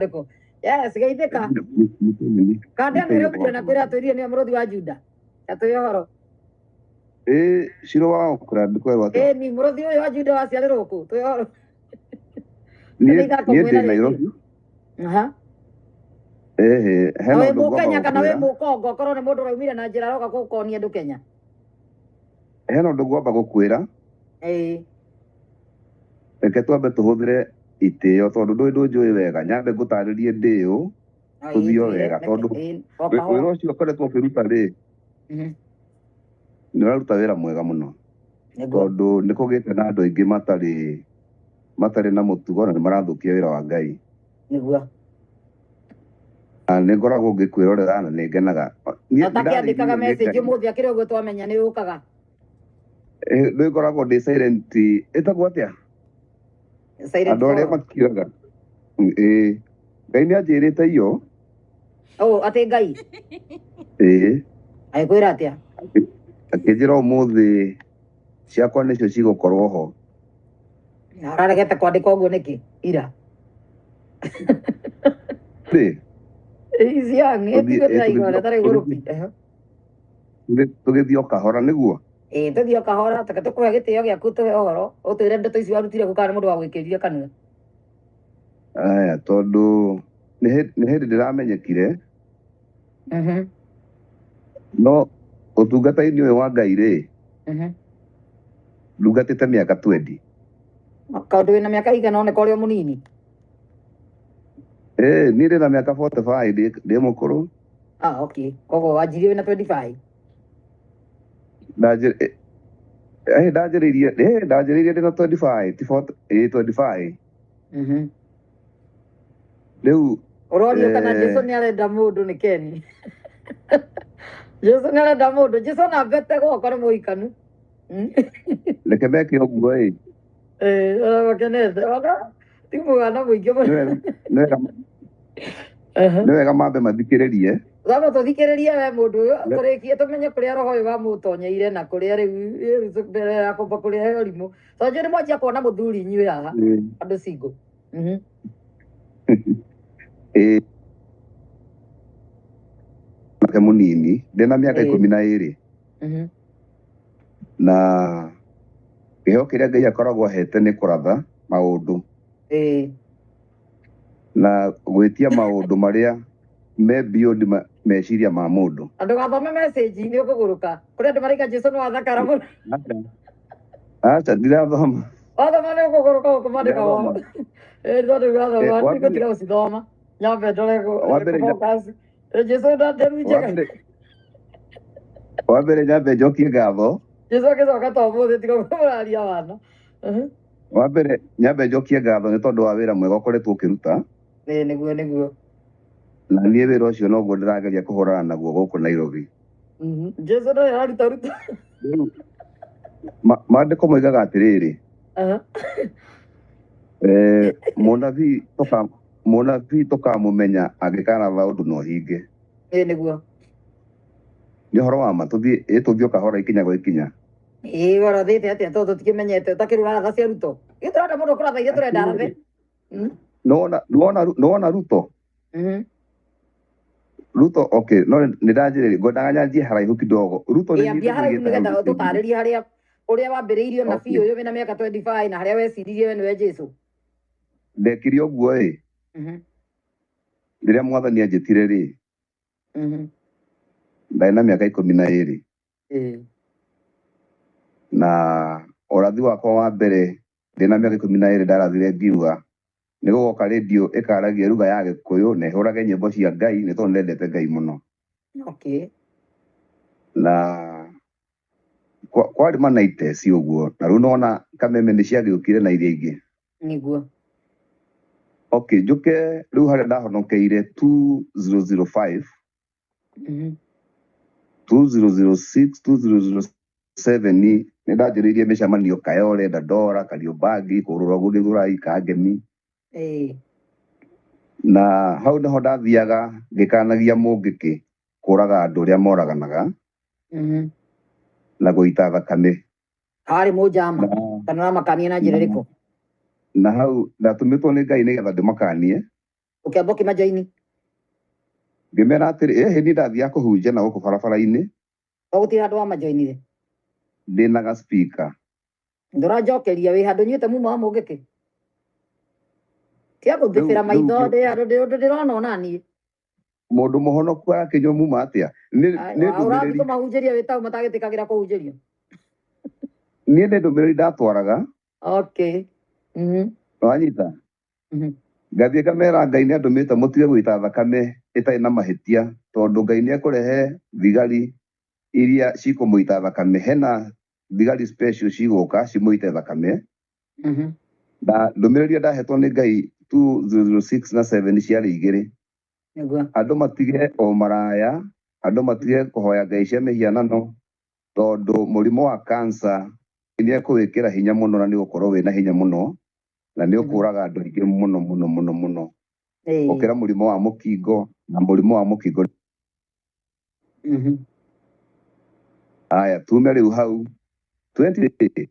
Ũrĩkũ? Yes, geithĩka. Kande nĩ ũrĩa na kwĩra twĩrire nĩwe mũrũthi wa Juda. Atwĩre ũhoro. Ĩ Shiro wa Auckland kwerwo atĩa? Ĩ ni mũrũthi ũyũ wa Juda waciarĩrwo kũ? Twĩre ũhoro. Niĩ Nĩ ithako niĩ mwĩna ndĩ rĩndiũ. Nairobi. Aha. Ĩhĩ, Na hena wĩ ũndũ ngwamba mũkenya kana wĩ gũkwĩra. mũkongo korwo nĩ mũndũ ũraumire na njĩra aroka gũkonia andũ Kenya. Hena ũndũ ngwamba gũkwĩra. Ĩĩ. Reke twambe tũhũthĩre itĩo tondũ ndũĩ ndũnjũĩ wega. Nyambe ngũtarĩrie ndĩ ũ, No ĩĩ tũthiĩ o twĩre wega reke tondũ ĩĩ o kahora. wĩra ũcio ũkoretwo ũkĩruta rĩ, nĩ ũraruta wĩra mwega mũno. Nĩguo. Tondũ nĩ kũgĩte na andũ aingĩ matarĩ na mũtugo na nĩ marathũkia wĩra wa Ngai. Nĩguo. Na nĩ ngoragwo ngĩkwĩrorera na nĩ ngenaga. Niĩ Na nĩ ũtakĩandĩkaga ndarĩithirio nĩ message Ngai. ũmũthĩ akĩrĩ ũguo twamenya nĩ ũkaga. Nĩ ngoragwo ndĩ silent, ĩtagwo atĩa? Silent Andũ arĩa follower. makiraga. Ĩĩ. Ngai nĩ anjĩrĩte iyo. Oh, atĩ Ngai. Ĩĩ. Agĩkwĩra atĩa? Akĩnjĩra ũmũthĩ ciakwa nĩcio cigũkorwo ho. Na ũraregete kwandĩka ũguo nĩkĩ? Ira. Rĩ, He's young, tũthiĩ ĩtiguo ndĩraigua ũrĩa tarĩ gũrũpi. tũgĩthiĩ o kahora nĩguo. Ĩĩ tũthiĩ o kahora, reke tũkũhe gĩtĩo gĩaku tũhe ũhoro, ũtwĩre ndeto ici warutire kũ kana nĩ mũndũ wagwĩkĩrire kanua. Aya, tondũ nĩ hĩndĩ ndĩramenyekire. No ũtungata-inĩ ũyũ wa Ngai rĩ, ndungatĩte mĩaka 20. Kaũndũ wĩna mĩaka igana oneka ũrĩ o mũnini. Ĩĩ, niĩ ndĩna mĩaka 45 ndĩ mũkũrũ. Ah, okay. Koguo wanjirie wĩna 25. Ndanjĩrĩirie ndĩna 25, ti 40, ĩĩ 25. Rĩu Ũrorio kana Jesu nĩ arenda mũndũ nĩ Ken. Jesu nĩ arenda mũndũ. Jesu na mbete gwoko nĩ mũhikanu. Reke meke ũguo ĩ. Ĩĩ, makenete. Ona ti mũgana mũingĩ mũno. Nĩ wega mambe mathikĩrĩrie. Twamba tũthikĩrĩrie we mũndũ ũyũ tũrĩkie tũmenye kũrĩa roho ũyũ wamũtonyeire na kũrĩa rĩu mbere ya kũmba kũrĩa he ũrimũ. Tondũ nĩ mwanjia kuona mũthuri inyuĩ haha andũ single. Ĩĩ. Nake mũnini ndĩna mĩaka 12. Na kĩheo kĩrĩa Ngai akoragwo ahete nĩ kũratha maũndũ. Na gwĩtia maũndũ marĩa me beyond meciria ma mũndũ. Andũ gathome message nĩ ũkũgũrũka. Kũrĩ andũ maraiga Jesu nĩ wathakara mũno. Aca, ndirathoma. Wathoma nĩ ũkũgũrũka ũkũmandĩka Ndirathoma. woho. Ĩĩ, tondũ wathoma Wa mbere ndigũtiga gũcithoma. Nyambe ndore Wa mbere kũ-focus. Jesu ndanderu njega. Wa mbere nyambe njokie ngatho. Jesu agĩcoka to ũmũthĩ tiga kũraria wana. Wa mbere nyambe njokie ngatho nĩ tondũ wa wĩra mwega ũkoretwo ũkĩruta. Ĩĩ, nĩguo nĩguo. Na niĩ wĩra ũcio noguo ndĩrageria kũhũrana naguo gũkũ Nairobi. Jesu ndarĩ araruta ruta. Rĩu maandĩko moigaga atĩrĩrĩ. Mũnabii tũkamũmenya angĩkaratha ũndũ na ũhinge. Ĩĩ, nĩguo. Nĩ ũhoro wa ma, ĩĩ, tũthiĩ o kahora ikinya gwa ikinya. Ĩĩ, warathĩte atĩa tondũ tũtikĩmenyete ũtakĩrĩ ũraratha cia Ruto. Ithuĩ tũrenda mũndũ ũkũratha ithuĩ tũrenda arathe. Nĩwona Ruto? Ruto, okay, no nĩ ndanjĩrĩria, ngwendaga nyanjie haraihu kidogo. Ruto nĩ Ĩĩ, ambia niĩ haraihu ndĩmũigĩte nĩgetha hau thĩinĩ. ũtũtarĩrie harĩa ũrĩa wambĩrĩirie ũnabii Okay. ũyũ wĩna mĩaka 25 na harĩa weciririe we nĩwe Jesu. Ndekire ũguo ĩ. Rĩrĩa mwathani anjĩtire rĩ. Ndarĩ na mĩaka 12. Na ũrathi wakwa wa mbere ndĩna mĩaka 12 ndarathire ngiuga nĩ gũgoka rĩndiũ ĩkaragia ruga ya Gĩkũyũ na ĩhũrage nyĩmbo cia Ngai nĩ tondũ nĩndendete Ngai mũno. Na kwarĩ manaite ci ũguo na rĩu nona kameme nĩ ciagĩũkire na iria ingĩ. Nĩguo. Okay, njũke rĩu harĩa ndahonokeire 2005. 2006, 2007 nĩ ndanjĩrĩirie mĩcemanio Kayole, Dandora, Kariobangi, kũrũra ũguo Gĩthũrai, Kangemi. Na hau nĩho ndathiaga ngĩkanagia mũngĩkĩ kũraga andũ arĩa moraganaga. Na gũita thakame. Harĩ mũnjama, kana ũramakania na njĩra ĩrĩkũ? Na hau ndatũmĩtwo nĩ Ngai nĩgetha ndĩmakanie. Ũkĩamba ũkĩmajoini. Ngĩmera atĩrĩ, ĩhĩ niĩ ndathiaga kũhunjia na gũkũ barabara-inĩ. O gũtirĩ handũ wamajoinire. Ndĩna ga speaker. Ndũranjokeria wĩ handũ nyuĩte mumo wa mũngĩkĩ. Tia Rĩu gũthibĩra rĩu maitho ndĩ handũ ũndũ ndĩrona ona niĩ. Mũndũ mũhonoku arakĩnyua muma atĩa? Nĩ nĩ Ũrathiĩ ndũmĩrĩri kũmahunjĩria wĩ tau matagĩtĩkagĩra kũhunjĩrio. Niĩ nĩ ndũmĩrĩri ndatwaraga. Okay. Wanyita. Ngathiĩ ngamera Ngai nĩ andũmĩte mũtige gũita thakame ĩtarĩ na mahĩtia, tondũ Ngai nĩ ekũrehe thigari iria cikũmũita thakame. Hena thigari special cigũka cimũite thakame. Na ndũmĩrĩri ĩrĩa ndahetwo nĩ Ngai 2006 na 7 ciarĩ igĩrĩ. Nĩguo. Andũ matige ũmaraya, andũ matige kũhoya ngai cia mĩhianano, tondũ mũrimũ wa cancer nĩ ekũwĩkĩra hinya mũno na nĩ ũgũkorwo wĩna hinya mũno na nĩ ũkũraga andũ aingĩ mũno mũno mũno mũno gũkĩra mũrimũ wa mũkingo na mũrimũ wa mũkingo. Aya, tume rĩu hau 20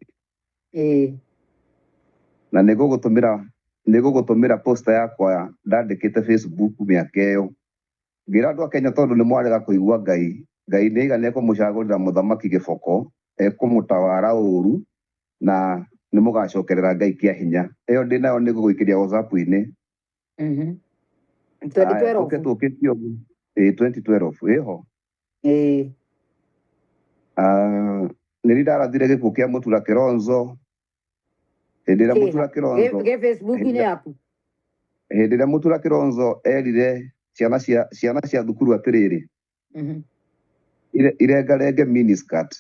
na nĩngũgũtũmĩra poster yakwa ndandĩkĩte Facebook mĩaka ĩyo. Ngĩra andũ a Kenya tondũ nĩ mwarega kũigua Ngai, Ngai nĩ aiga nĩekũmũcagũrĩra mũthamaki gĩboko, ekũmũtawara ũru na nĩ mũgacokerera Ngai kĩa hinya. Ĩyo ndĩnayo nĩngũgũikĩria WhatsApp-inĩ. Aya, tũke 2012. tũkĩtie ũguo. Ĩĩ, 2012 ĩho. Nĩ niĩ ndarathire gĩkuũ kĩa Mũtura Kĩronzo. Hĩndĩ ĩrĩa Kĩha. Mũtura Kĩronzo Gĩ Facebook-inĩ yaku. Hĩndĩ ĩrĩa Mũtura Kĩronzo erire ciana cia thukuru atĩrĩrĩ, irengarenge miniskirt.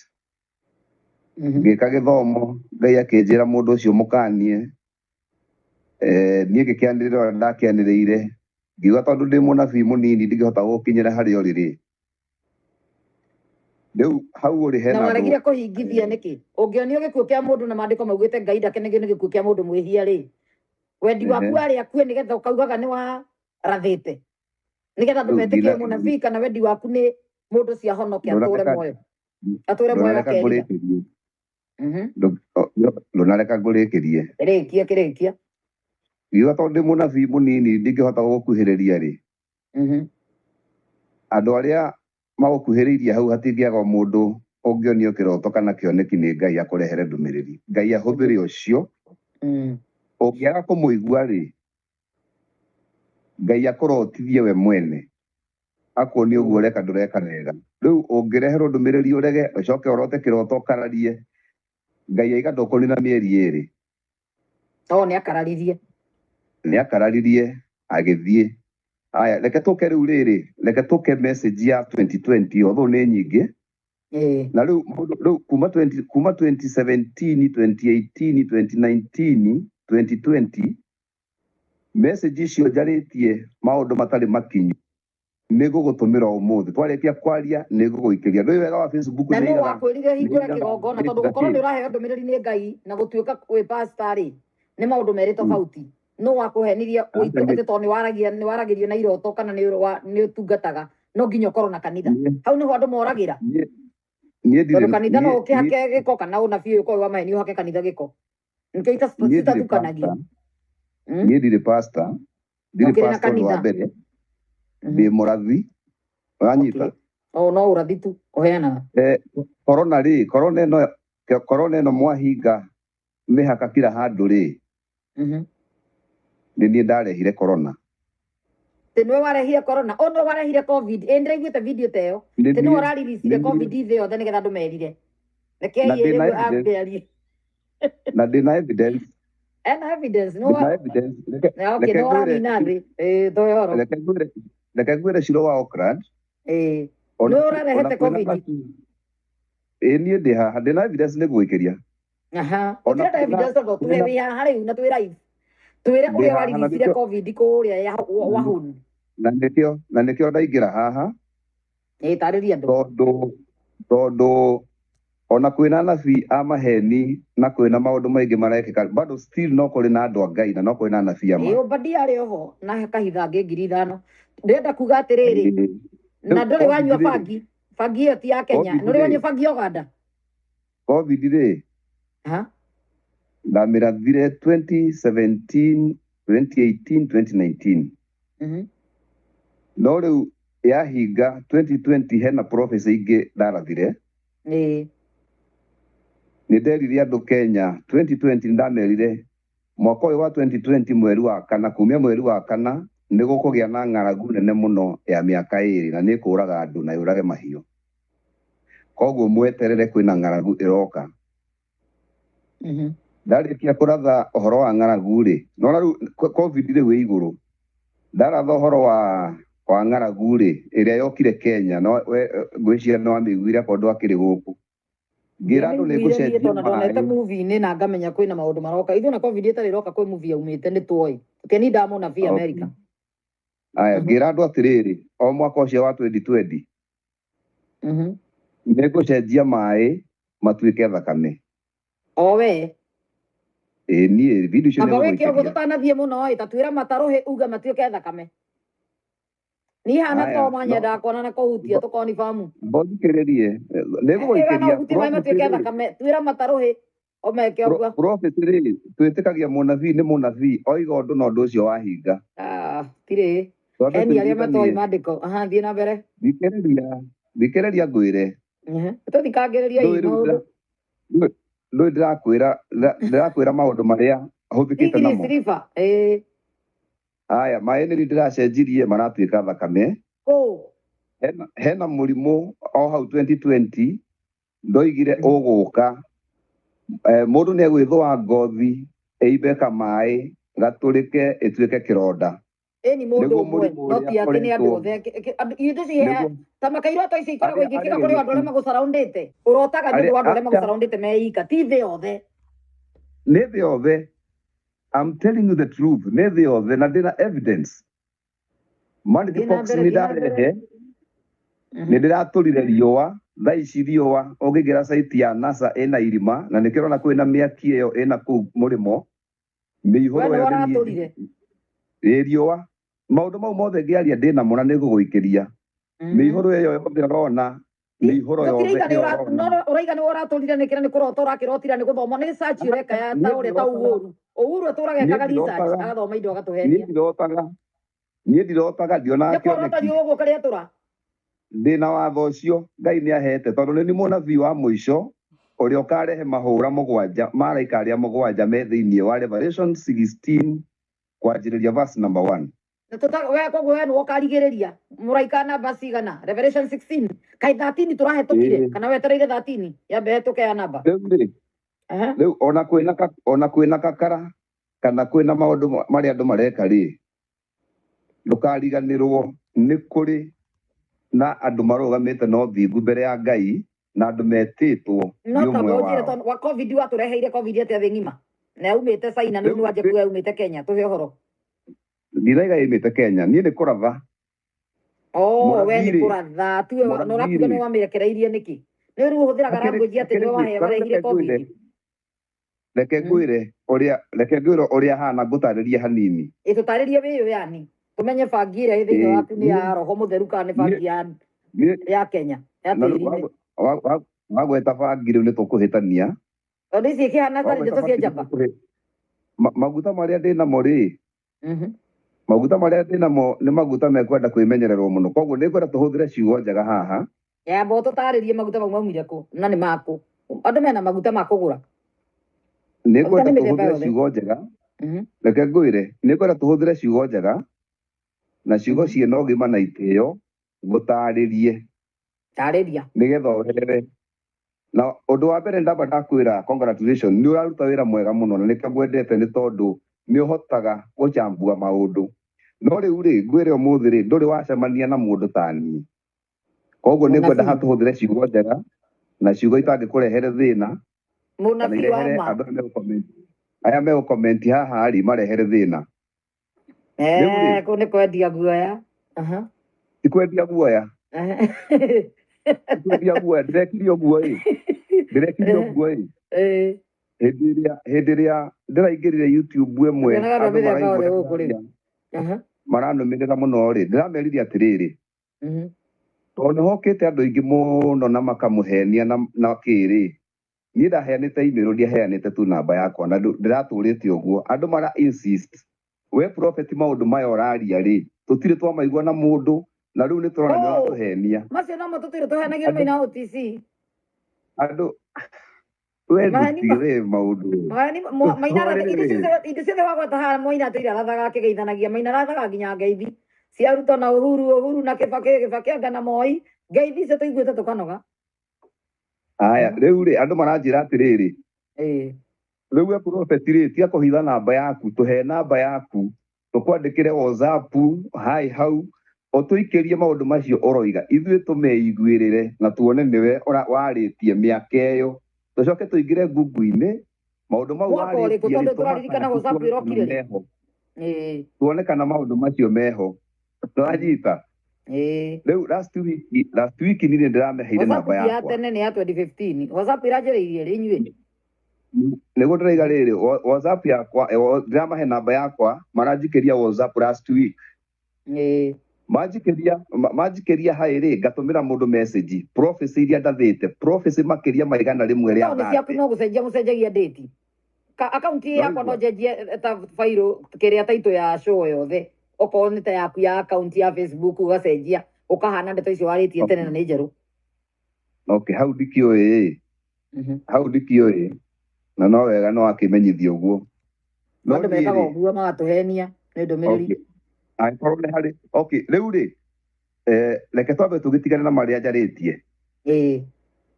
Ngĩka gĩthomo, Ngai akĩnjĩra mũndũ ũcio mũkanie. Niĩ ngĩkĩanĩrĩra ũrĩa ndakĩanĩrĩire, ngiuga tondũ ndĩ mũnabii mũnini ndingĩhota gũkinyĩra harĩa ũrĩ rĩ. Rĩu hau ũrĩ Na hena andũ waregire kũhingithia nĩkĩ? Ũngĩonio gĩkuũ kĩa mũndũ na maandĩko maugĩte Ngai ndakenagio nĩ gĩkuũ kĩa mũndũ mwĩhia rĩ, wendi waku warĩ akue nĩgetha ũkaugaga nĩ warathĩte, nĩgetha andũ Rĩu metĩkie ndina mũnabii, kana wendi waku nĩ mũndũ ũcio ahonoke atũre ndũnareka muoyo, atũre muoyo ndũnareka akerira? ngũrĩkĩrie. Ndũnareka ngũrĩkĩrie. Rĩkia kĩrĩkia. Ngiuga tondũ ndĩ mũnabii mũnini ndingĩhota gũgũkuhĩrĩria rĩ, andũ arĩa magũkuhĩrĩirie hau hatingĩaga mũndũ ũngĩonio kĩroto kana kĩoneki nĩ Ngai akũrehere ndũmĩrĩri. Ngai ahũthĩre ũcio. Ũngĩaga kũmũigua rĩ, Ngai akũrotithie we mwene, akuonie ũguo ũreka ndũreka wega. Rĩu ũngĩreherwo ndũmĩrĩri ũrege, ũcoke ũrote kĩroto ũkararie, Ngai aiga ndũkũnina mĩeri 2. O nĩ akararirie. Nĩ akararirie agĩthiĩ. Aya, reke tũke rĩu rĩrĩ, reke tũke message ya 2020, although nĩ nyingĩ. Na rĩu mũndũ rĩu kuma 20 kuma 2017, 2018, 2019, 2020, message icio njarĩtie maũndũ matarĩ makinyu nĩ ngũgũtũmĩra ũmũthĩ twarĩkia kwaria, nĩ ngũgũikĩria. Ndũĩ wega wa Facebook Na nĩ nũ aigaga wakwĩrire nĩ hingũre aigaga kĩgongona? Tondũ nĩ gũkorwo nĩ kĩ ũraheo ndũmĩrĩri nĩ Ngai na gũtuĩka wĩ pastor rĩ, nĩ maũndũ merĩ tofauti. Nũ wakũhenirie Aca ũitũ atĩ tondũ nĩ waragia, nĩ waragĩrio na iroto kana nĩ ũtungataga no nginya ũkorwo na kanitha? Hau nĩho andũ moragĩra. Niĩ ndirĩ Tondũ kanitha no niĩ ũkĩhake gĩko kana ũnabii ũyũ ũkorwo wa maheni ũhake kanitha gĩko, nĩkĩo niĩ ndirĩ citathukanagia. pastor. Niĩ ndirĩ pastor, ndirĩ Ũkĩrĩ na pastor. Ũndũ wa kanitha. mbere, ndĩ mũrathi, ũranyita? Okay. O no ũrathi tu ũheanaga? Corona rĩ, corona ĩno mwahinga mĩhaka kila handũ rĩ, nĩ niĩ ndarehire corona. Tĩ nĩwe warehire corona? O nĩwe warehire COVID? Ĩ ndĩraiguĩte video ta ĩyo. Nĩ Tĩ nĩwe niĩ ũrariricire nĩ COVID niĩ thĩ yothe nĩgetha andũ merire? Rekei Na ndĩna rĩu evidence. ambe arie. Na ndĩna evidence. Ena evidence nĩ Ndĩna evidence. Reke okay reke nĩ ngwĩre ũranina thĩ ĩ thoe horo. Reke ngwĩre Shiro wa Auckland, Ĩ ona nĩwe ona ũrarehete kwĩna COVID? anabii. Ĩ niĩ ndĩ haha, ndĩna evidence, nĩ ngũgũikĩria. Ona Tũtirenda kwĩna evidence tondũ tũhe kwĩna wĩ haha rĩu na twĩ live, twĩre ndĩ ũrĩa haha na wariricire nĩkĩo COVID kũrĩa ya wahun. Na nĩkĩo ndaingĩra haha. Ĩ tarĩria andũ. Tondũ ona kwĩna anabii a maheni na kwĩna maũndũ maingĩ marekĩka, bado still no kũrĩ na andũ a Ngai na no kũrĩ na anabii a ma. Ĩ Obadia arĩ oho na kahitha ngĩ 5,000. Ndĩrenda kuga atĩrĩrĩ, na Rĩu ndũrĩ COVID wanyua rĩ, bangi? Bangi ĩyo ti ya Kenya. COVID Ndũrĩ wanyua rĩ, bangi ya Uganda? COVID rĩ, ndamĩrathire 2017, 2018, 2019. No rĩu yahinga 2020 hena prophecy ingĩ ndarathire. Nĩ Nĩ nderire andũ Kenya 2020 ndamerire mwaka ũyũ wa 2020 mweri wa kana, kumia mweri wa kana nĩ gũkũgĩa na ng'aragu nene mũno ya mĩaka 2 na nĩ kũraga andũ na yũrage mahiũ. Koguo mweterere kwĩna ng'aragu ĩroka. Ndarĩkia kũratha ũhoro wa ng'aragu rĩ, nona rĩu COVID rĩu ĩ igũrũ. Ndaratha ũhoro wa ng'aragu rĩ, ĩrĩa yokire Kenya, no ngwĩciria nĩ wamĩiguire akorwo ndwakĩrĩ gũkũ. Ngĩra andũ nĩ Ndiamĩiguire niĩ ngũcenjia tondũ ndonete maĩ. movie-inĩ na ngamenya kwĩna maũndũ maroka. Ithuĩ na COVID ĩtarĩ ĩroka kwĩ movie yaumĩte nĩ twoĩ. Tũkĩni ndamũnabii America. Aya, ngĩra andũ atĩrĩrĩ, o mwaka ũcio wa 2020 nĩ ngũcenjia maĩ matuĩke thakame. O we. Ĩĩ niĩ video icio nĩ Amba wĩke ũguo ngũgũikĩria. tũtanathiĩ mũno ĩ, ta twĩra matarũhĩ uga matuĩke thakame. Niĩ hana Aya, to manyendaga no kuona na kũhutia tũkonibamu. Mbothikĩrĩrie, nĩ Ĩra no ngũgũikĩria ũhutie maĩ matuĩke prophet rĩ, thakame, twĩra matarũhĩ o meke ũguo. Prophet rĩ, twĩtĩkagia mũnabii nĩ mũnabii, oiga ũndũ na ũndũ ũcio wahinga. Ah, tirĩ. Twambe Heni arĩa matoĩ tũiguithanie. maandĩko. Aha, thiĩ na mbere. Thikĩrĩria, thikĩrĩria ngwĩre. Tũthikangĩrĩria Ndũĩ ii rĩu maũndũ. ndũĩ ndĩrakwĩra maũndũ marĩa hũthĩkĩte English namo. River. Ĩĩ. Aya, maĩ nĩ ndĩracenjirie maratuĩka thakame. Kũ? Hena mũrimũ o hau 2020 ndoigire ũgũka. Mũndũ nĩ egwĩthũa ngothi ĩimbe kamaĩ gatũrĩke ĩtuĩke kĩronda. Ĩni mũndũ Nĩguo ũmwe, mũrimũ no ũrĩa ti atĩ nĩ andũ ũretwo. othe. Indo ici Nĩguo ta makairo ta ici ikoragwo arĩa igĩkĩka kũrĩ andũ arĩa aregenyũku. magũcaraundĩte. Ũrotaga nĩ ũndũ Arĩa wa andũ arĩa aca magũcaraundĩte me ika, ti thĩ yothe. Nĩ thĩ yothe. I'm telling you the truth. Nĩ thĩ yothe na ndĩna evidence. Thiĩ na Monkeypox mbere, nĩ thiĩ na mbere. ndarehe, nĩ ndĩratũrire riũa, thaa ici riũa ũngĩingĩra site ya NASA ĩna irima na nĩkĩo ũrona kwĩna mĩaki ĩyo ĩna kũu mũrĩmo. We Mĩihũro nĩwe ĩyo nĩ niĩ ũratũrire. Ĩ riũa. Maũndũ mau mothe ngĩaria ndĩnamo na nĩngũgũikĩria. Mĩihũro ĩyo yothe ũrona, mĩihũro yothe Tũtiraiga nĩ ĩyo ũrona. ũraiga nĩwe ũratũrire nĩkĩra nĩ kũrota ũrakĩrotira nĩ gũthoma nĩ research ũreka ya ta Niĩ ũrĩa ta ndirotaga. Uhuru. Uhuru atũraga Niĩ ekaga research, ndirotaga. agathoma indo Niĩ agatũhenia. ndirotaga. Niĩ ndirotaga ndionaga Nĩ kũrota kĩoneki. riũa ũguo ũkarĩatũra. Ndĩna watho ũcio Ngai nĩ ahete tondũ nĩ niĩ mũnabii wa mũico ũrĩa ũkarehe mahũra mũgwanja maraika arĩa mũgwanja me thĩinĩ wa Revelation 16 kwanjĩrĩria verse number 1. Na we koguo we nĩwe ũkarigĩrĩria mũraika namba cigana? Revelation 16 kaĩ 13 tũrahĩtũkire kana wetereire 13 yambe hetũke ya namba. Rĩu rĩ, rĩu ona kwĩna ona kwĩna kakara kana kwĩna maũndũ marĩa andũ mareka rĩ, ndũkariganĩrwo nĩ kũrĩ na andũ marũgamĩte na ũthingu mbere ya Ngai na andũ metĩtwo No nĩ ũmwe tamba ũnjĩre wao. tondũ wa COVID watũreheire COVID atĩa thĩ ng'ima? Na yaumĩte China rĩu Rĩu nĩ wanjia kuga yaumĩte Kenya tũhe ũhoro. Ndiraiga yaumĩte Kenya, niĩ nĩ kũratha. Oh, we Mũrathi nĩ rĩ, kũratha tuwe na mũrathi ũrakiuga rĩ. nĩ wamĩrekereirie nĩkĩ? Nĩ rĩu ũhũthĩraga Akĩrĩ language atĩ akĩrĩ nĩwe warehire reke ngwĩre. COVID. Reke ngwĩre ũrĩa reke ngwĩre ũrĩa hana ngũtarĩrie hanini. Ĩ tũtarĩrie wĩyũ yani tũmenye bangi ĩrĩa ĩ thĩinĩ waku nĩ ya roho mũtheru kana nĩ bangi ya Kenya ya Na rĩu tĩri-inĩ. wagweta bangi rĩu nĩ tũkũhĩtania. Tondũ ici ikĩhana tarĩ Wagweta ndeto cia bangi nĩ njamba. Maguta marĩa ndĩnamo rĩ, maguta marĩa ndĩnamo nĩ maguta mekwenda kwĩmenyererwo mũno. Koguo nĩngwenda tũhũthĩre ciugo njega haha. Yamba ũtũtarĩrie maguta mau maumire kũ na nĩ makũ. Andũ mena maguta ma kũgũra. Maguta Nĩngwenda nĩ mĩthemba tũhũthĩre yothe. ciugo njega. Reke ngwĩre, nĩngwenda tũhũthĩre ciugo njega na ciugo ciĩna ũgima na itĩo ngũtarĩrie. Tarĩria. Nĩgetha ũrere. Na ũndũ wa mbere ndamba ndakwĩra congratulations, nĩ ũraruta wĩra mwega mũno na nĩkĩo ngwendete nĩ tondũ nĩ ũhotaga gũchambua maũndũ. No rĩu rĩ, ngwĩre ũmũthĩ rĩ, ndũrĩ wacemania na mũndũ ta niĩ. Koguo nĩngwenda Mũnabii. haha tũhũthĩre ciugo njega na ciugo itangĩkũrehere thĩna kana Mũnabii wa irehere ma. andũ arĩa megũ-comment. Aya megũ-comment haha rĩ marehere thĩna. Rĩu rĩ, Kũu nĩ kwendia guoya. Aha. Ti kwendia guoya. Ti kwendia guoya, ndĩrekire ũguo ĩ. Ndĩrekire ũguo ĩ. Hĩndĩ ĩrĩa ndĩraingĩrire YouTube ĩmwe Nyonaga andũ a andũ mĩthemba maraigua yothe gũkũ rĩu. Maranũmĩrĩra mũno rĩ, ndĩramerire atĩrĩrĩ, tondũ nĩ hokĩte andũ aingĩ mũno na makamũhenia na kĩrĩ, niĩ ndaheanĩte email ndiaheanĩte tu namba yakwa na ndĩratũrĩte ũguo andũ mara insist we prophet maũndũ maya ũraria rĩ Tũtirĩ twamaigua na mũndũ, na rĩu nĩ tũrona nĩ Oh, ũratũhenia. Macio nomo tũtũire tũhenagio Andũ Maina OTC. Andũ we Maheni ndũtige we maũndũ. Maheni Maina Rĩrĩ. indo ciothe wagweta haha Maina atũire arathaga akĩgeithanagia. Maina arathaga nginya ngeithi cia Ruto na Uhuru, Uhuru na Kibaki, Kibaki anga na Moi. Ngeithi icio tũiguĩte tũkanoga. Aya, rĩu rĩ, andũ maranjĩra atĩrĩrĩ, rĩu we prophet rĩ, tiga kũhitha namba yaku, tũhe namba yaku, tũkwandĩkĩre WhatsApp, hi hau, ũtũikĩrie maũndũ macio ũroiga, ithuĩ tũmeiguĩrĩre na tuone nĩwe warĩtie mĩaka ĩyo, tũcoke tũingĩre Google-inĩ, maũndũ mau Mwaka ũrĩkũ? warĩtie rĩ, Tondũ tũraririkana tũmacaci WhatsApp tuone kana ĩrokire rĩ. meho, tuone kana maũndũ macio meho. Nĩwanyita? Rĩu last week niĩ nĩndĩrameheire WhatsApp namba ti ya yakwa. tene, nĩ ya 2015. WhatsApp ĩranjĩrĩirie rĩ inyuĩ? Nĩguo ndĩraiga rĩrĩ, WhatsApp yakwa, ndĩramahe namba yakwa, maranjikĩria WhatsApp last week. Manjikĩria haĩ rĩ, ngatũmĩra mũndũ message, prophecy iria ndathĩte, prophecy makĩria ma 130 Tondũ nĩ ciaku 30. No gũcenjia mũcenjagia date. Ka akaunti yakwa no Noigua? njenjie ta fairo kĩrĩa taito ya show yothe, okorwo nĩ ta yaku ya akaunti ya Facebook ũgacenjia ũkahana ndeto icio warĩtie tene na nĩ njerũ. Okay, hau ndikĩũĩ, hau ndikĩũĩ, na no wega no akĩmenyithio ũguo. No Andũ niĩ mekaga rĩ, ũguo magatũhenia nĩ ndũmĩrĩri. Okay, angĩkorwo nĩ harĩ, okay, rĩu rĩ, reke twambe tũgĩtigane na marĩa njarĩtie,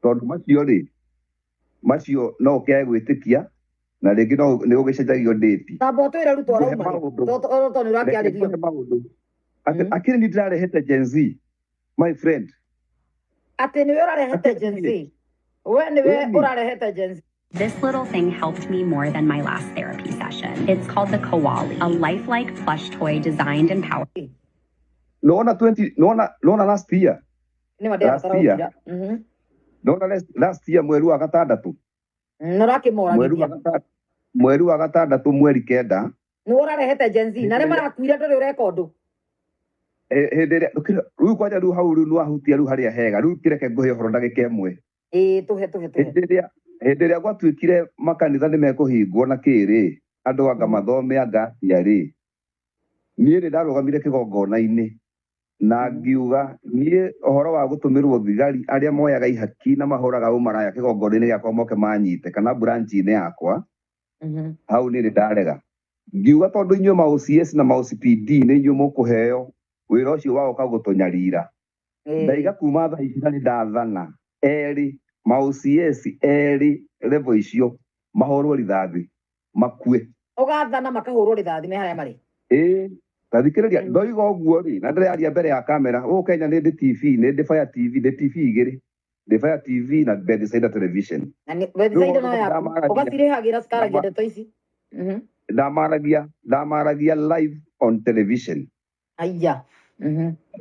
tondũ macio rĩ, macio no ũkĩage gwĩtĩkia, na rĩngĩ no nĩ gũgĩcenjagio ndĩti. Tamba ũtwĩre Ruto Ngũhe arauma rĩ, maũndũ. tondũ nĩ Reke ũrakĩarĩrio. ngũhe maũndũ atĩ akĩrĩ ni ndĩrarehete Gen Z, my friend. Atĩ nĩwe ũrarehete Akĩrĩ Gen niĩ. Z? We nĩwe Ĩni. ũrarehete Gen Z? This little thing helped me more than my last therapy session. It's called the Koali, a lifelike plush toy designed and powered Nona 20, nona last year. Nĩ ma Last ndĩrabatara year. gũkira. Nona last year mweri wa gatandatũ. Nĩ Mweri wa ũrakĩmoragithia. gatandatũ, mweri wa gatandatũ, mweri 9. Nĩwe ũrarehete Gen Z na arĩa Hĩndĩ ĩrĩa marakuire ndũrĩ ũreka ũndũ. Hĩndĩ ĩrĩa rĩu kwanja rĩu hau rĩu nĩwahutia rĩu harĩa hega, rĩu kĩreke ngũhe ũhoro ndagĩka ĩmwe. Ĩĩ, tũhe tũhe tũhe. Hĩndĩ ĩrĩa gwatuĩkire makanitha nĩ mekũhingwo na kĩrĩ, andũ anga mathome anga atĩa rĩ, niĩ nĩ ndarũgamire kĩgongona-inĩ na ngiuga niĩ ũhoro wa gũtũmĩrwo thigari arĩa moyaga ihaki na mahũraga ũmaraya kĩgongona-inĩ gĩakwa moke manyite kana branch-inĩ yakwa, hau niĩ nĩ ndarega. Ngiuga tondũ inyuĩ ma OCS na ma OCPD nĩ inyuĩ mũkũheo wĩra ũcio wa gũka gũtũnyarira. Ndaiga kuma thaa ici na nĩ ndathana erĩ ma OCS erĩ level icio mahũrwo rithathi makue. Ũgathana makahũrwo rithathi me harĩa marĩ? Ĩĩ, ta thikĩrĩria. Ndoiga ũguo rĩ, na ndĩraria mbere ya kamera gũkũ Kenya, nĩ ndĩ TV, nĩ ndĩ Fire TV, ndĩ TV igĩrĩ, ndĩ Fire TV na Bethsaida Television. Na nĩ Rĩu Bethsaida maũndũ no mau yaku ndamaragia ũgacirĩhagĩra cikaragia ndeto ici. Ndamaragia live on television. Aya.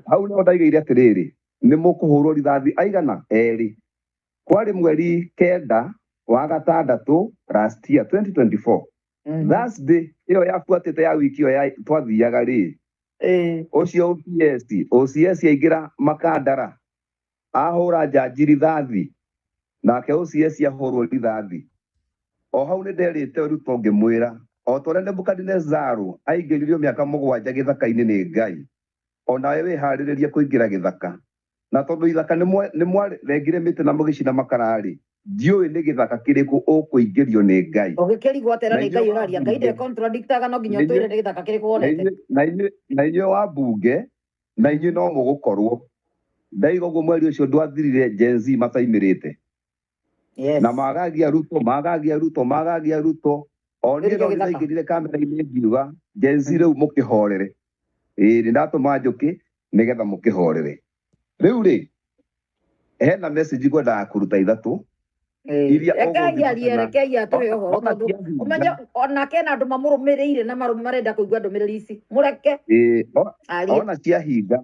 Hau nĩho ndaigĩire atĩrĩrĩ, nĩ mũkũhũrwo rithathi aigana erĩ. Kwarĩ mweri 9 wa gatandatũ last year 2024. Thursday ĩyo yabuatĩte ya wiki ĩyo ya twathiaga rĩ, ũcio OCS aingĩra Makandara ahũra njanji rithathi, nake OCS ahũrwo rithathi. O hau nĩ nderĩte Ruto ngĩmwĩra o ta ũrĩa Nebukadnezaru aingĩririo mĩaka 7 gĩthaka-inĩ nĩ Ngai, onawe wĩharĩrĩrie kũingĩra gĩthaka, na tondũ ithaka nĩ mwarengire mĩtĩ na mũgĩcina makara-rĩ, ndiũĩ nĩ gĩthaka kĩrĩkũ ũkũingĩrio nĩ Ngai. Ũgĩkĩrigwo atĩra Na nĩ inyuĩ Ngai ũraria. Ngai wambunge nde contradictaga, no nginya na ũtwĩre inyuĩ nĩ gĩthaka kĩrĩkũ na wonete. inyuĩ na inyuĩ na inyuĩ wambunge, na inyuĩ no mũgũkorwo ndaiga ũguo. Mweri ũcio ndwathirire Gen Z mataimĩrĩte na magagia Ruto, magagia Ruto, magagia Ruto. O niĩ Rĩrĩ no gĩthaka. ndĩraingĩrire kamera-inĩ ngiuga Gen Z rĩu mũkĩhorere. Ĩĩ, nĩ ndatũma njũkĩ nĩgetha mũkĩhorere. Rĩu rĩ, hena message ngwendaga kũruta ithatũ iria Rekei arie. ũgũthimba. Rekei atũhe ũhoro Ona tondũ ciahinga. Ũmenye onake na andũ mamũrũmĩrĩire na marenda kũigua ndũmĩrĩri ici, mũreke Ĩĩ, arie. Ona ciahinga.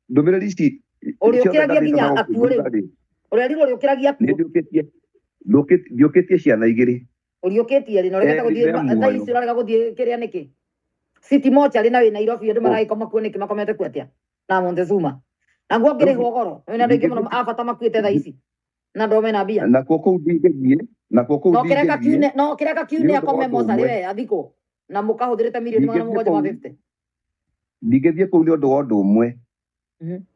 Ndũmĩrĩri ici ciothe Ũrĩũkĩragia ndathĩte nginya na gũkũ akuũ rĩu. thutha rĩ, Ũrerirwo ũrĩũkĩragia nĩ akuũ. Ndiũkĩtie ciana igĩrĩ. Ũriũkĩtie rĩ na ũregete Erĩ gũthiĩ me thaa muoyo. ici ũrarega gũthiĩ kĩrĩa nĩkĩ City Mortuary na wĩ Nairobi, andũ maragĩkoma kuo nĩkĩ? Makomete kuo atĩa na Montezuma na nguo ngĩrĩhwo goro wĩna andũ aingĩ mũno a bata makuĩte thaa ici na andũ mena mbia. Nakuo kũu ndingĩthiĩ, nakuo kũu No kĩreka ndingĩthiĩ kiune, no kĩreka nĩ kiune ũndũ wa akome ũndũ mocarĩ ũmwe. we athikwo na mũkahũthĩrĩte mirioni magana Ndingĩthiĩ mũgwanja ma kũu. 50. Ndingĩthiĩ kũu nĩ ũndũ wa ũndũ ũmwe.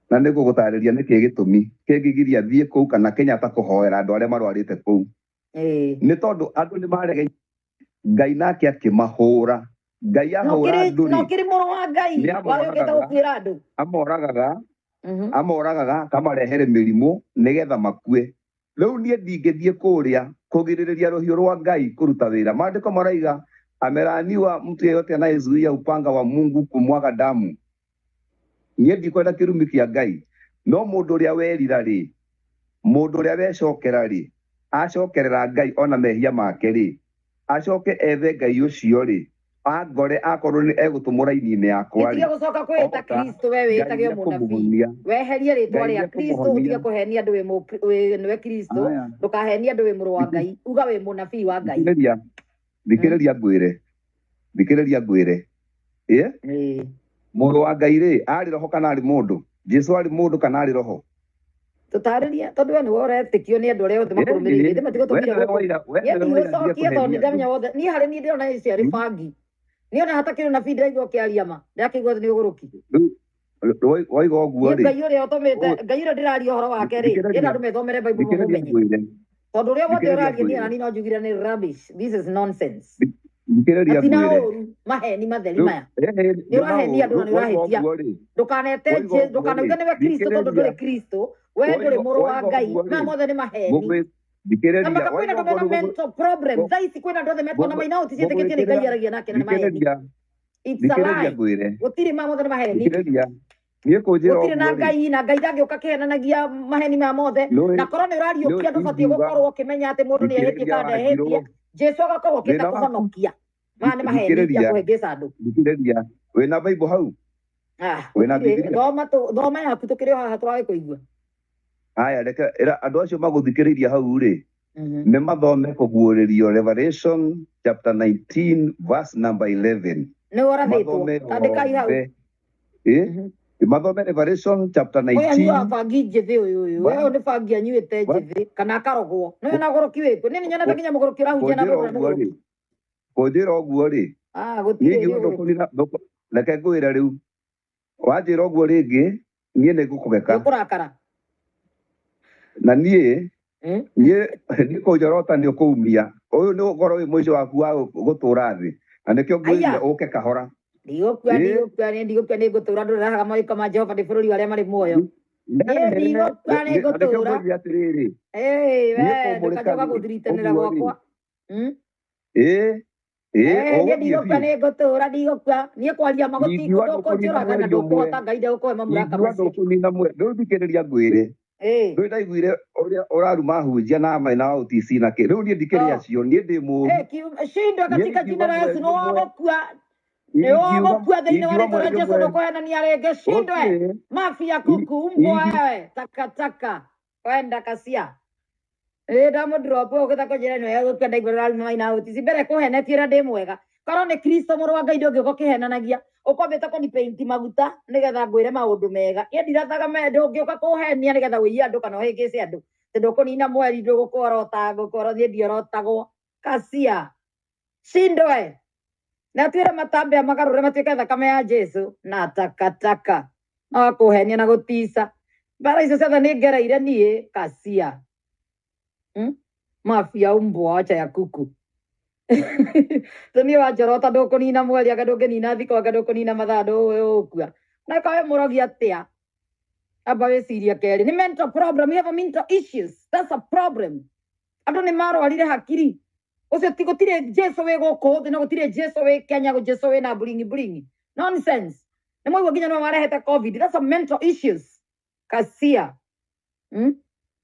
Na nĩ ngũgũtarĩria nĩkĩ gĩtũmi kĩngĩgiria thiĩ kũu kana Kenyatta kũhoera andũ arĩa marwarĩte kũu. Nĩ tondũ andũ nĩ marege Ngai nake akĩmahũra. Ngai ahũra andũ No rĩ, kĩrĩ mũrũ wa Ngai nĩ wagĩũkĩte amoragaga, gũkuĩra andũ. amoragaga, amoragaga akamarehere mĩrimũ nĩgetha makue. Rĩu niĩ ndingĩthiĩ kũrĩa kũgirĩrĩria rũhiũ rwa Ngai kũruta wĩra. Maandĩko maraiga amelaaniwa mtu yeyote anayezuia upanga wa Mungu kumwaga damu. Niĩ ndikwenda kĩrumi kĩa Ngai, no mũndũ ũrĩa werira rĩ, mũndũ ũrĩa wecokera rĩ, acokerera Ngai ona mehia make rĩ, acoke ethe Ngai ũcio rĩ, angore akorwo nĩ egũtũmwo raini-inĩ yakwa Gĩtige rĩ, gũcoka kwĩĩta oka Kristo, we Ngai wĩĩtage o mũnabii. nĩekũmũhonia. Weherie rĩtwa Ngai rĩa Kristo, ũtige nĩekũmũhonia. kũhenia andũ nĩwe Kristo, Aya, ndũkahenie andũ wĩ mũrũ wa Ngai, uga wĩ mũnabii wa Ngai. thikĩrĩria, thikĩrĩria ngwĩre, thikĩrĩria ngwĩre. Ĩ, mũrũ wa Ngai rĩ, arĩ roho kana arĩ mũndũ? Jesu arĩ mũndũ kana arĩ roho? Tũtarĩrie tondũ we nĩwe ũretĩkio nĩ andũ arĩa othe makũrũmĩrĩire, ithe We matigũtũmire nĩwe gũkũ. waira, we Niĩ nĩwe waira ndige ndigũcokia tondũ kũhenia andũ. nĩndamenya wothe. Niĩ harĩ niĩ ndĩrona icio arĩ bangi. Niĩ ona hatakĩrĩ na ndĩraigua ũkĩaria ma, ndĩrakĩigua nĩ ũgũrũki. Rĩu waiga ũguo Niĩ rĩ, Ngai ũrĩa ũtũmĩte, Ngai ũrĩa ndĩraria ũhoro wake rĩ, thikĩrĩria, ĩna andũ methomere Bible thikĩrĩria mamũmenye. ngwĩre, Tondũ ũrĩa wothe thikĩrĩria ũraria niĩ ngwĩre, na niĩ no njugire nĩ rubbish. This is nonsense. Thikĩrĩria Hatina ngwĩre. ũru, maheni matheri Rĩu maya. ĩhĩ, Nĩ ndona ũrahenia ũru, andũ na nĩ rĩu waiga ũrahĩtia. ũguo rĩ, Ndũkanete waiga Jesu, ũguo rĩ, ndũkanauge nĩwe Kristo tondũ ndũrĩ thikĩrĩria, Kristo. We ndũrĩ waiga mũrũ wa waiga Ngai. ũguo Maya rĩ, mothe nĩ maheni. ngũkwĩ Na thikĩrĩria, maka kwĩna waiga andũ ũguo mena rĩu mental problem. Thaa ici kwĩna andũ othe metwo na maina ũti ciĩtĩkĩtie nĩ ngũgwĩkĩrĩra, Ngai aragia nake na nĩ maheni. thikĩrĩria, It's a thikĩrĩria lie. ngwĩre, Gũtirĩ maya mothe nĩ maheni. thikĩrĩria, niĩ kũnjĩra Gũtirĩ na ũguo rĩ, Ngai na Ngai ndangĩũka kĩhenanagia maheni maya mothe. nĩũĩ Na korwo nĩ ũrariũkia nĩũĩ ndũbatiĩ ingiuga gũkorwo ũkĩmenya atĩ mũndũ nĩ ehĩtie thikĩrĩria kana ndehĩtie. wanjirũ, Jesu agakorwo okĩte thĩna waku, kũhonokia. Maya nĩ maheni ya thikĩrĩria, kũhĩngĩca andũ. thikĩrĩria, wĩna Bible hau, Ah, wĩna gũtirĩ. Bibilia? Thoma thoma yaku tũkĩrĩ o haha tũragĩkũigua. Aya, reke ĩra andũ acio magũthikĩrĩirie hau rĩ, nĩ mathome kũguũrĩrio Revelation chapter 19 verse number 11. Nĩ ũrathĩtwo. Mathome Tandĩkai hau. yothe. Ĩ, mathome Revelation chapter Ũyũ anyuaga 19 bangi njĩthĩ ũyũ ũyũ. Ũyũ nĩ bangi anyuĩte njĩthĩ kana akarogwo. Nĩ na ũgũrũki wĩkũ? Niĩ nĩnyonete nginya mũgũrũki ũrahunjia na kũnjĩra mũndũ na ũguo rĩ, mũgũrũki. kũnjĩra ũguo rĩ, Ah, niĩ gũtirĩ nĩ ngiuga ũgũrũki. ndũkũnina, reke ngwĩre rĩu, wanjĩra ũguo rĩngĩ, niĩ nĩ ngũkũgeka. Nĩ ũkũrakara. Na niĩ niĩ niĩ kũnjorota nĩ ũkũumia. Ũyũ nĩ ũkorwo wĩ mũico waku wa gũtũra thĩ. Na nĩkĩo ngwĩrire Aya. ũke kahora. Ndigũkua, Ĩ, ndigũkua, niĩ ndigũkua, nĩ ngũtũra ndũrerahaga mawĩko ma Jehova ndĩ bũrũri wa arĩa marĩ muoyo. Niĩ ndigũkua, nĩ na nĩkĩo ngũtũra. ngwĩrire atĩrĩrĩ, Ĩĩ, niĩ we kũmũrĩka ndũkanjoka rĩ, gũthiritanĩra ũguo rĩ, gwakwa. ĩ, ĩ, Niĩ ũgũthiĩ ndigũkua biũ. nĩ ngũtũra, ndigũkua. Niĩ kwaria ma Ingiuga ndũkũnina ndũkũnjũraga na mweri ũmwe, ndũkũhota Ngai ndegũkũhe mamlaka ingiuga macio. ndũkũnina mweri, rĩu thikĩrĩria ngwĩre. Ĩĩ. Rĩu ndaiguire ũrĩa ũraruma hunjia na maina OTC na kĩ. Rĩu niĩ ndikĩrĩ Oh. acio, niĩ ndĩ mũũru. Shindwe Niĩ katika jina ingiuga la Yesu mweri nĩ ũmwe, wagũkua. Nĩ ingiuga wagũkua thĩinĩ wa ingiuga rĩtwa rĩa mweri Jesu ũmwe, ndũkũhenania rĩngĩ. Shindwe. okay, Mafia kuku mbwa ingi wewe takataka. Wenda kasia. Ĩ ndamũdrop ũgĩta kũnjĩra nĩ wega gũkua ndaigua ũraruma maina OTC mbere kũhenetie ũrĩa ndĩ mwega. Korwo nĩ Kristo mũrũ wa Ngai ndũngĩũka ũkĩhenanagia. Ũkwambĩte kũni-paint maguta nĩgetha ngwĩre maũndũ mega. Niĩ ndirathaga ndũngĩũka kũhenia nĩgetha ũiye andũ kana ũhĩngĩce andũ. Atĩ ndũkũnina mweri ndũgũkworota ngũkworota niĩ ndiorotagwo. Kasia. Shindwe. Na twĩre matambe magarũre matuĩke thakame ya Jesu na takataka. No kũhenia na gũtica. Mbara icio ciothe nĩ ngereire niĩ kasia. Mafia umbwa wacha ya kuku. Niĩ wanjorota ndũkũnina mweri anga ndũngĩnina thikũ anga ndũkũnina mathaa ndũgũkua. Na korwo wĩ mũrogi atĩa? Amba wĩcirie kerĩ. Nĩ mental problem. You have a mental issues. That's a problem. Andũ nĩ marwarire hakiri. Ũcio ti gũtirĩ Jesu wĩ gũkũ thĩ na gũtirĩ Jesu wĩ Kenya, Jesu wĩ na bling bling. Nonsense. Nĩ mwaigua nginya nĩo marehete COVID. That's a mental issues. Kasia.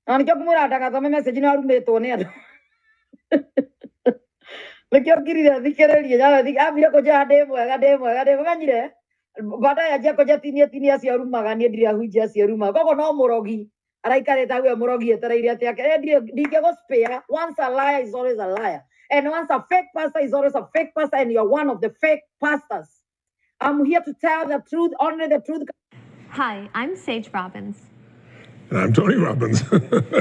Na nĩkĩo ngũmwĩra ndagathome message nĩ arumĩtwo nĩ andũ. Nĩkĩo ngirire thikĩrĩrie nyawe ambire kũnjĩra ndĩ mwega ndĩ mwega ndĩ mwega menyire baadaye anjia kũnjia tinie tinie acio arumaga niĩ ndirĩ ahunjia acio arumaga koguo no mũrogi araikarĩte hau e mũrogi etereire atĩ ake ndingĩgũ-spare. Once a liar is always a liar and once a fake pastor is always a fake pastor and you're one of the fake pastors. I'm here to tell the truth, only the truth. Hi, I'm Sage Robbins. And I'm Tony Robbins.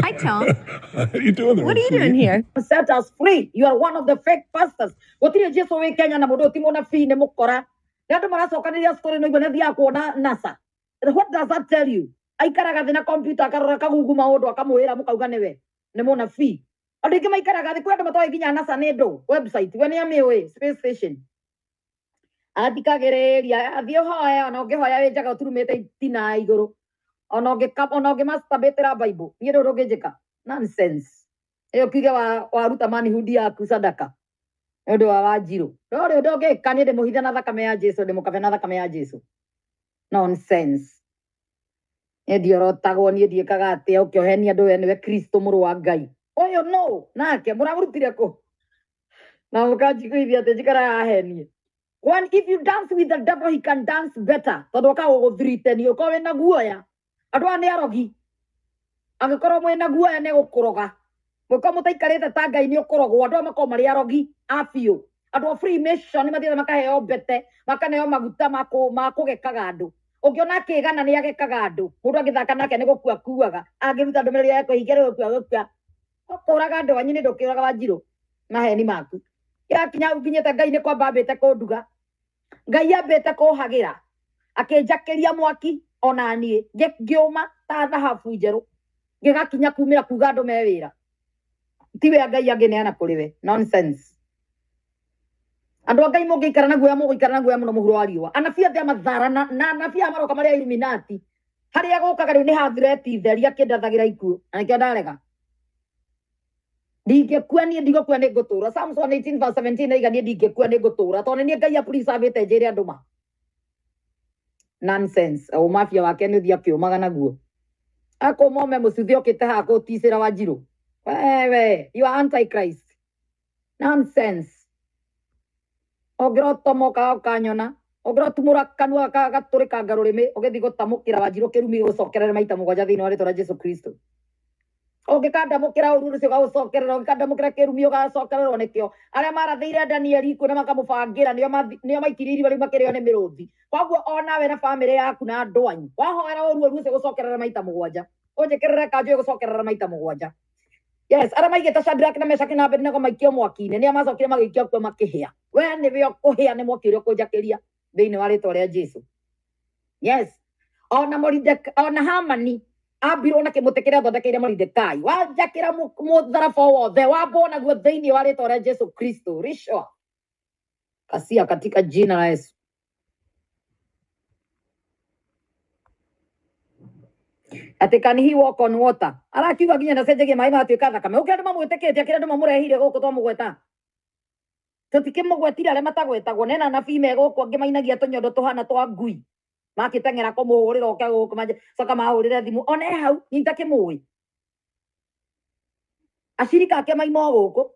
Hi, Tone. How are you doing there? What are you doing here? Set us free. You are one of the fake pastors. Gũtirĩ Jesu wĩ Kenya na mũndũ ũyũ ti mũnabii nĩ mũkora. Nĩ andũ maracokanĩrĩria story no igua nĩ athiaga kuona NASA. What does that tell you? Aikaraga thĩ na computer akarora kagugu maũndũ akamwĩra mũkauga nĩwe nĩ mũnabii. Andũ aingĩ maikaraga thĩ, kwĩ andũ matoĩ nginya NASA nĩ ndũ website, we nĩ amĩũĩ space station. Athikagĩrĩria athiĩ ũhoe, ona ũngĩhoya wĩ njaga ũturumĩte itina igũrũ, ona ũngĩ masturbate-ra Bible, niĩ ndũrĩ ũngĩnjĩka nonsense. Ĩyo kiuge waruta manhood yaku sadaka nĩ ũndũ wa Wanjirũ, ndũrĩ ũndũ ũngĩka, niĩ ndĩmũhithe na thakame ya Jesu, ndĩmũkabe na thakame ya Jesu. Nonsense. Niĩ ndiorotagwo, niĩ ndiĩkaga atĩa ũkĩohenia andũ we nĩwe Kristo mũrũ wa Ngai ũyũ no nake mũramũrutire kũ na mũkanjiguithia atĩ njikaraga hahenie. One, if you dance with the devil, he can dance better. Tondũ akagũgũthirite ni ũkorwo wĩna guoya. Andũ aya nĩ arogi. Angĩkorwo mwĩna guoya nĩ gũkũroga. Mũkorwo mũtaikarĩte ta Ngai nĩ ũkũrogwo. Andũ aya makoragwo marĩ arogi a biũ. Andũ a Freemason nĩ mathiaga makaheo mbete, makaneo maguta ma kũgekaga andũ. Ũngĩona akĩgana nĩ agekaga andũ. Mũndũ angĩthaka nake nĩ gũkua akuaga. Angĩruta ndũmĩrĩri ya kũhingia nĩ gũkua gũkua. Ũkũraga andũ anyu nĩ ndũkĩũraga Wanjirũ. Maheni maku. Yakinya nginyĩte Ngai nĩ kwamba ambĩte kũnduga. Ngai ambĩte kũhagĩra akĩnjakĩria mwaki ona niĩ ngĩũma ta thahabu njerũ ngĩgakinya kumĩra kuga andũ me wĩra tiwe Ngai angĩneana kũrĩ we. Nonsense. Andũ a Ngai mũngĩikara na guoya, mũgũikara na guoya mũno mũhuro wa riũa. Anabii othe a mathara na anabii aya maroka marĩ a Illuminati harĩa gũkaga rĩu nĩ hathireti theri akĩndathagĩra ikuũ na nĩkĩo ndarega. Ndingĩkua niĩ, ndigũkua nĩ ngũtũra. Psalms 118 verse 17 aiga niĩ ndingĩkua nĩ ngũtũra tondũ niĩ Ngai apuricabĩte njĩre andũ ma nonsense. O mafia wake nĩ ũthiĩ akĩũmaga naguo. Akũma ome mũcuthi okĩte haha kũticĩra Wanjirũ. Wewe, you are antichrist. Nonsense. Ũngĩrotomoka ũkanyona, ũngĩrotumũra kanua gatũrĩkanga rũrĩmĩ ũgĩthiĩ gũtamũkĩra Wanjirũ kĩrumi gĩgũcokerere maita mũgwanja thĩinĩ wa rĩtwa rĩa Jesu Kristo. Ũngĩkandamũkĩra ũru ũcio ũgaũcokerera, ũngĩkandamũkĩra kĩrumi ũgacokererwo nĩkĩo. Arĩa marathĩire Danieli kuo na makamũbangĩra nĩo maikirie irima rĩu makĩrĩo nĩ mĩrũthi. Koguo onawe na bamĩrĩ yaku na andũ anyu wahoera ũru ũru ũcio gũcokerera maita mũgwanja, ũnjĩkĩrĩre kanjũ ĩgũcokerera maita mũgwanja. Yes, arĩa maigĩte Shadrach na Meshach na Abednego maikio mwaki-inĩ nĩa macokire magĩikio kuo makĩhĩa. We nĩwe ũkũhĩa nĩ mwaki ũrĩa ũkũnjakĩria thĩinĩ wa rĩtwa rĩa Jesu. Yes. Ona Moridekai, ona Hamani ambirwo na kĩmũtĩ kĩrĩa athondekeire Moridekai. Wanjakĩra mũtharaba wothe wambwo naguo thĩinĩ wa rĩtwa rĩa Jesu Kristo. Rishwa kasia katika jina la Yesu. Atĩ can he walk on water? Arakiuga nginya ndacenjagia maĩ magatuĩka thakame. Ũkĩra andũ mamwĩtĩkĩtie, akĩra andũ mamũrehire gũkũ twamũgweta. Tũtikĩmũgwetire arĩa matagwetagwo. Nena anabii me gũkũ angĩ mainagia tũnyondo tũhana twa ngui. Makĩteng'era kũmũhũrĩra oke gũkũ coka mahũrĩre thimũ. Ona e hau niĩ itakĩmũĩ. Acirika ake maima o gũkũ.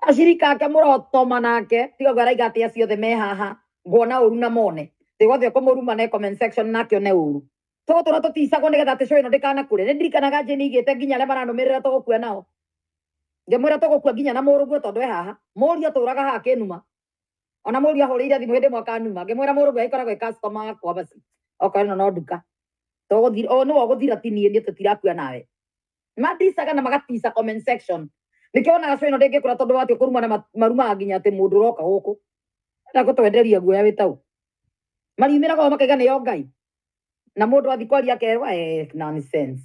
Acirika ake mũrotoma nake. Tiga ũguo araiga atĩ acio othe me haha. Nguona ũru na mone. Tiga othe kũmũruma ne comment section nake one ũru. Tũgũtũra tũticagwo nĩgetha atĩ show ĩno ndĩkanakũre. Nĩ ndirikanaga Jane igĩte nginya arĩa maranũmĩrĩra tũgũkua nao. Ngĩmwĩra tũgũkua nginya na mũrũguo tondũ e haha. Mũriũ atũraga haha kĩnuma. Ona mũriũ ahũrĩire thimũ hĩndĩ ĩmwe akanuma. Ngĩmwĩra mũrũguo agĩkoragwo e customer wakwa basi. Okorwo ĩno no nduka. Tũgũthira, o nĩwe ũgũthira ti niĩ, niĩ tũtirakua nawe. Maticaga na magatica comment section. Nĩkĩo wonaga show ĩno ndĩngĩkũra tondũ watua kũruma na marumaga nginya atĩ mũndũ ũroka gũkũ. Enda gũtwenderia guoya wĩ tau. Mariumĩraga o makaiga nĩyo Ngai. Na mũndũ athiĩ kwaria akerwo nonsense.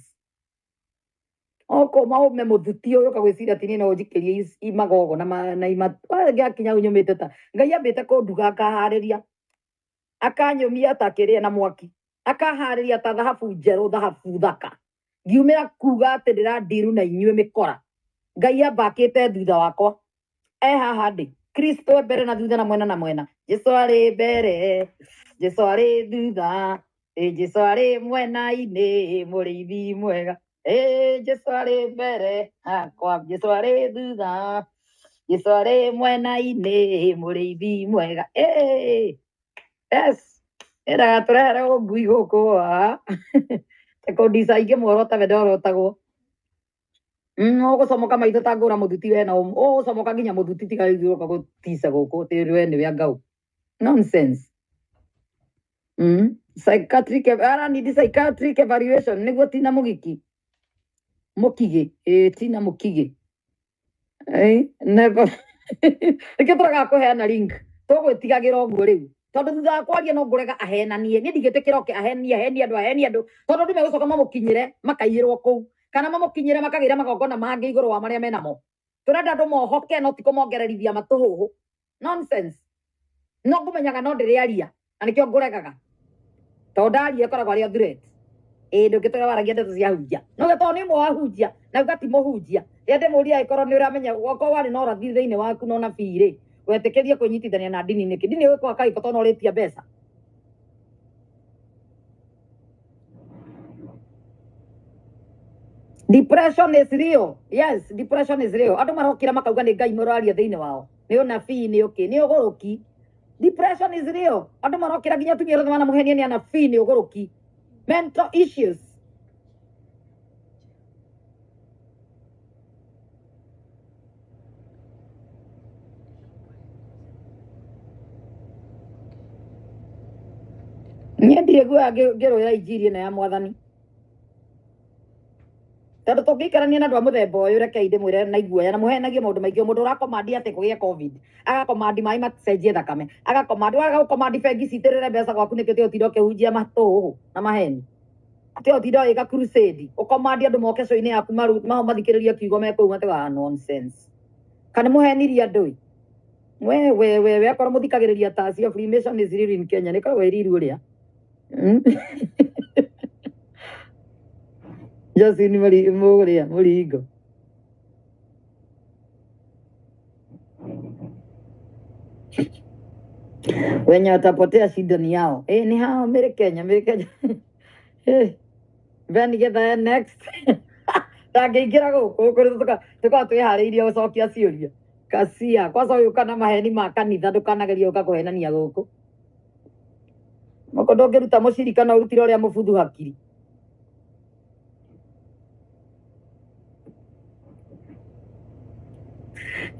Oko maume mũthuti ũyũ ũkagwĩciria atĩ niĩ no ũnjikĩrie imagogo na ima ngĩakinya hau nyũmĩte ta Ngai ambĩte kũnduga akaharĩria akanyũmia ta kĩrĩa na mwaki akaharĩria ta thahabu njerũ thahabu thaka ngiumĩra kuga atĩ ndĩrandiru na inyuĩ mĩkora Ngai ambakĩte thutha wakwa e haha ndĩ Kristo e mbere na thutha na mwena na mwena Jesu arĩ mbere Jesu arĩ thutha Jesu arĩ mwena-inĩ mũrĩithi mwega Jesu arĩ mbere hakwa Jesu arĩ thutha Jesu arĩ mwena-inĩ mũrĩithi mwega. Yes endaga tũrehere ũngui gũkũ tekondica ingĩ muorota we ndorotagwo. Ũgũcomoka maitho ta ngũra mũthuti we na ũgũcomoka nginya mũthuti tiga rĩu ũroka gũtica gũkũ atĩ we nĩwe angau. Nonsense. Psychiatric ara need psychiatric evaluation nĩguo tina mũgiki. Mũkigĩ. Tina mũkigĩ. Never. Nĩkĩo tũregaga kũheana link, tũgwĩtigagĩra ũguo rĩu, tondũ thutha wa kwaria no ngũrega ahenanie. Niĩ ndingĩtĩkĩra oke ahenie, ahenie andũ, ahenie andũ, tondũ andũ megũcoka mamũkinyĩre makaiyĩrwo kũu, kana mamũkinyĩre makagĩra magongona mangĩ igũrũ wa marĩa menamo. Tũrenda andũ mohoke, no ti kũmongererithia matũhũhũ. Nonsense. No ngũmenyaga no ndĩrĩaria, na nĩkĩo ngũregaga, tondũ ndaria ĩkoragwo arĩ o threat. Ĩĩ, ndũngĩtũra waragia ndeto cia hunjia, no gĩkorwo nĩ ũmwe wa hunjia na uga ti mũhunjia. Rĩrĩa ndĩmũria, angĩkorwo nĩ ũramenya okorwo warĩ na ũrathi thĩinĩ waku na ũnabii rĩ, wetĩkĩrie kwĩnyitithania na ndini nĩkĩ? Ndini ĩgũkwaga kagĩko tondũ no ũrĩtia mbeca. Depression is real. Yes, depression is real. Andũ marokĩra makauga nĩ Ngai mũraria thĩinĩ wao, nĩ ũnabii, nĩ ũkĩ, nĩ ũgũrũki. Depression is real. Andũ marokĩra nginya atumia othe manamũhenia nĩ anabii, nĩ ũgũrũki. Mental issues. Niĩ ndirĩ guoya ngĩrũĩra injiri ĩno ya Mwathani, tondũ tũngĩikarania na andũ a mũthemba ũyũ, rekei ndĩmwĩre na iguoya na mũhenagie maũndũ maingĩ. Mũndũ ũrakomandi atĩ kũgĩe COVID, agakomandi maĩ macenjie thakame, agakomandi waga gũkomandi bengi citĩrĩre mbeca gwaku nĩkĩo tiga ũtinda ũkĩhunjia matũhũhũ na maheni, tiga ũtinda ũgĩka crusade, ũkomandi andũ moke show-inĩ yaku maho mathikĩrĩrie kiugo mekũu matega nonsense. Kana mũhenirie andũ ĩ? We we we we, akorwo mũthikagĩrĩria ta acio. Freemason is real in Kenya, nĩ ĩkoragwo ĩ riru ũrĩa. Justin mũri mũrĩa mũringo wenye watapotea shida ni yao. Eh, ni hao Mary Kenya, Mary Kenya. Eh, Ben getha next. Ndangĩingĩra gũkũ kũrĩ tũkoragwo twĩharĩirie gũcokia ciũria. Kacia, kwanza ũyũ kana maheni ma kanitha, ndũkanagerie gũka kũhenania gũkũ. Moko ndũngĩruta mũcirika no ũrutire ũrĩa mũbuthu hakiri.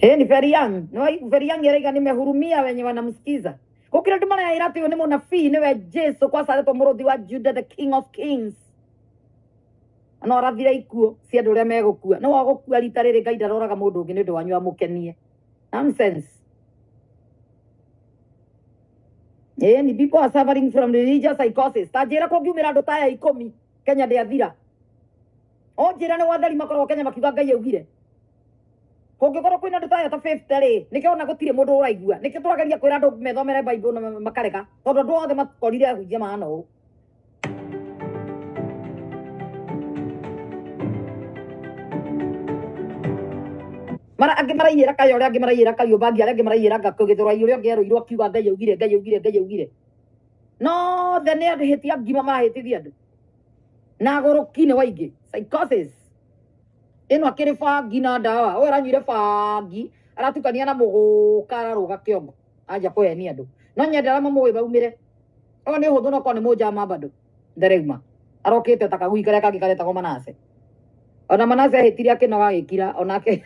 Eh, ni very young. No, very young yaraiga nimehurumia wenye wanamsikiza. Gũkĩra andũ maraĩra atĩ ũyũ nĩ mũnabii, nĩwe Jesu kwanza aretwo mũrũthi wa Judah, the King of Kings. No arathire ikuũ cia andũ ũrĩa megũkua. No wagũkua rita rĩrĩ, Ngai ndaroraga mũndũ ũngĩ nĩ ũndũ wanyu amũkenie. Nonsense. Eh, ni people are suffering from religious psychosis. Ta njĩra kũngiumĩra andũ ta aya 10 Kenya ndĩathira. O njĩra nĩ watheri makoragwo Kenya makiuga Ngai augire. Kũngĩkorwo kwĩna andũ ta aya ta 50 rĩ, nĩkĩo ona gũtirĩ mũndũ ũraigua. Nĩkĩo tũrageria kwĩra andũ methomere Bible na makarega, tondũ andũ othe makorire ahunjia mahana ũũ. Mara angĩ maraiyĩra Kayore, angĩ maraiyĩra Kariobangi, arĩa angĩ maraiyĩra Ngakũ Gĩthũrai, ũrĩa ũngĩ erũirwo akiuga Ngai augire, Ngai augire, Ngai augire. No the nĩ andũ hĩtia ngima marahĩtithia andũ na agũrũki nĩ waingĩ. Psychosis ĩno akĩrĩ bangi na ndawa, ũyũ aranyuire bangi aratukania na mũgũka, ararũga kĩongo anja kũhenia andũ. No nyende arĩa mamũĩ maumĩre. Ũyũ nĩ ũhũthũ, no korwo nĩ mũnjama bado ndereuma arokĩte ta kagui karĩa kangĩ karetagwo Manase. Ona Manase ahĩtire akĩnoga agĩkira onake.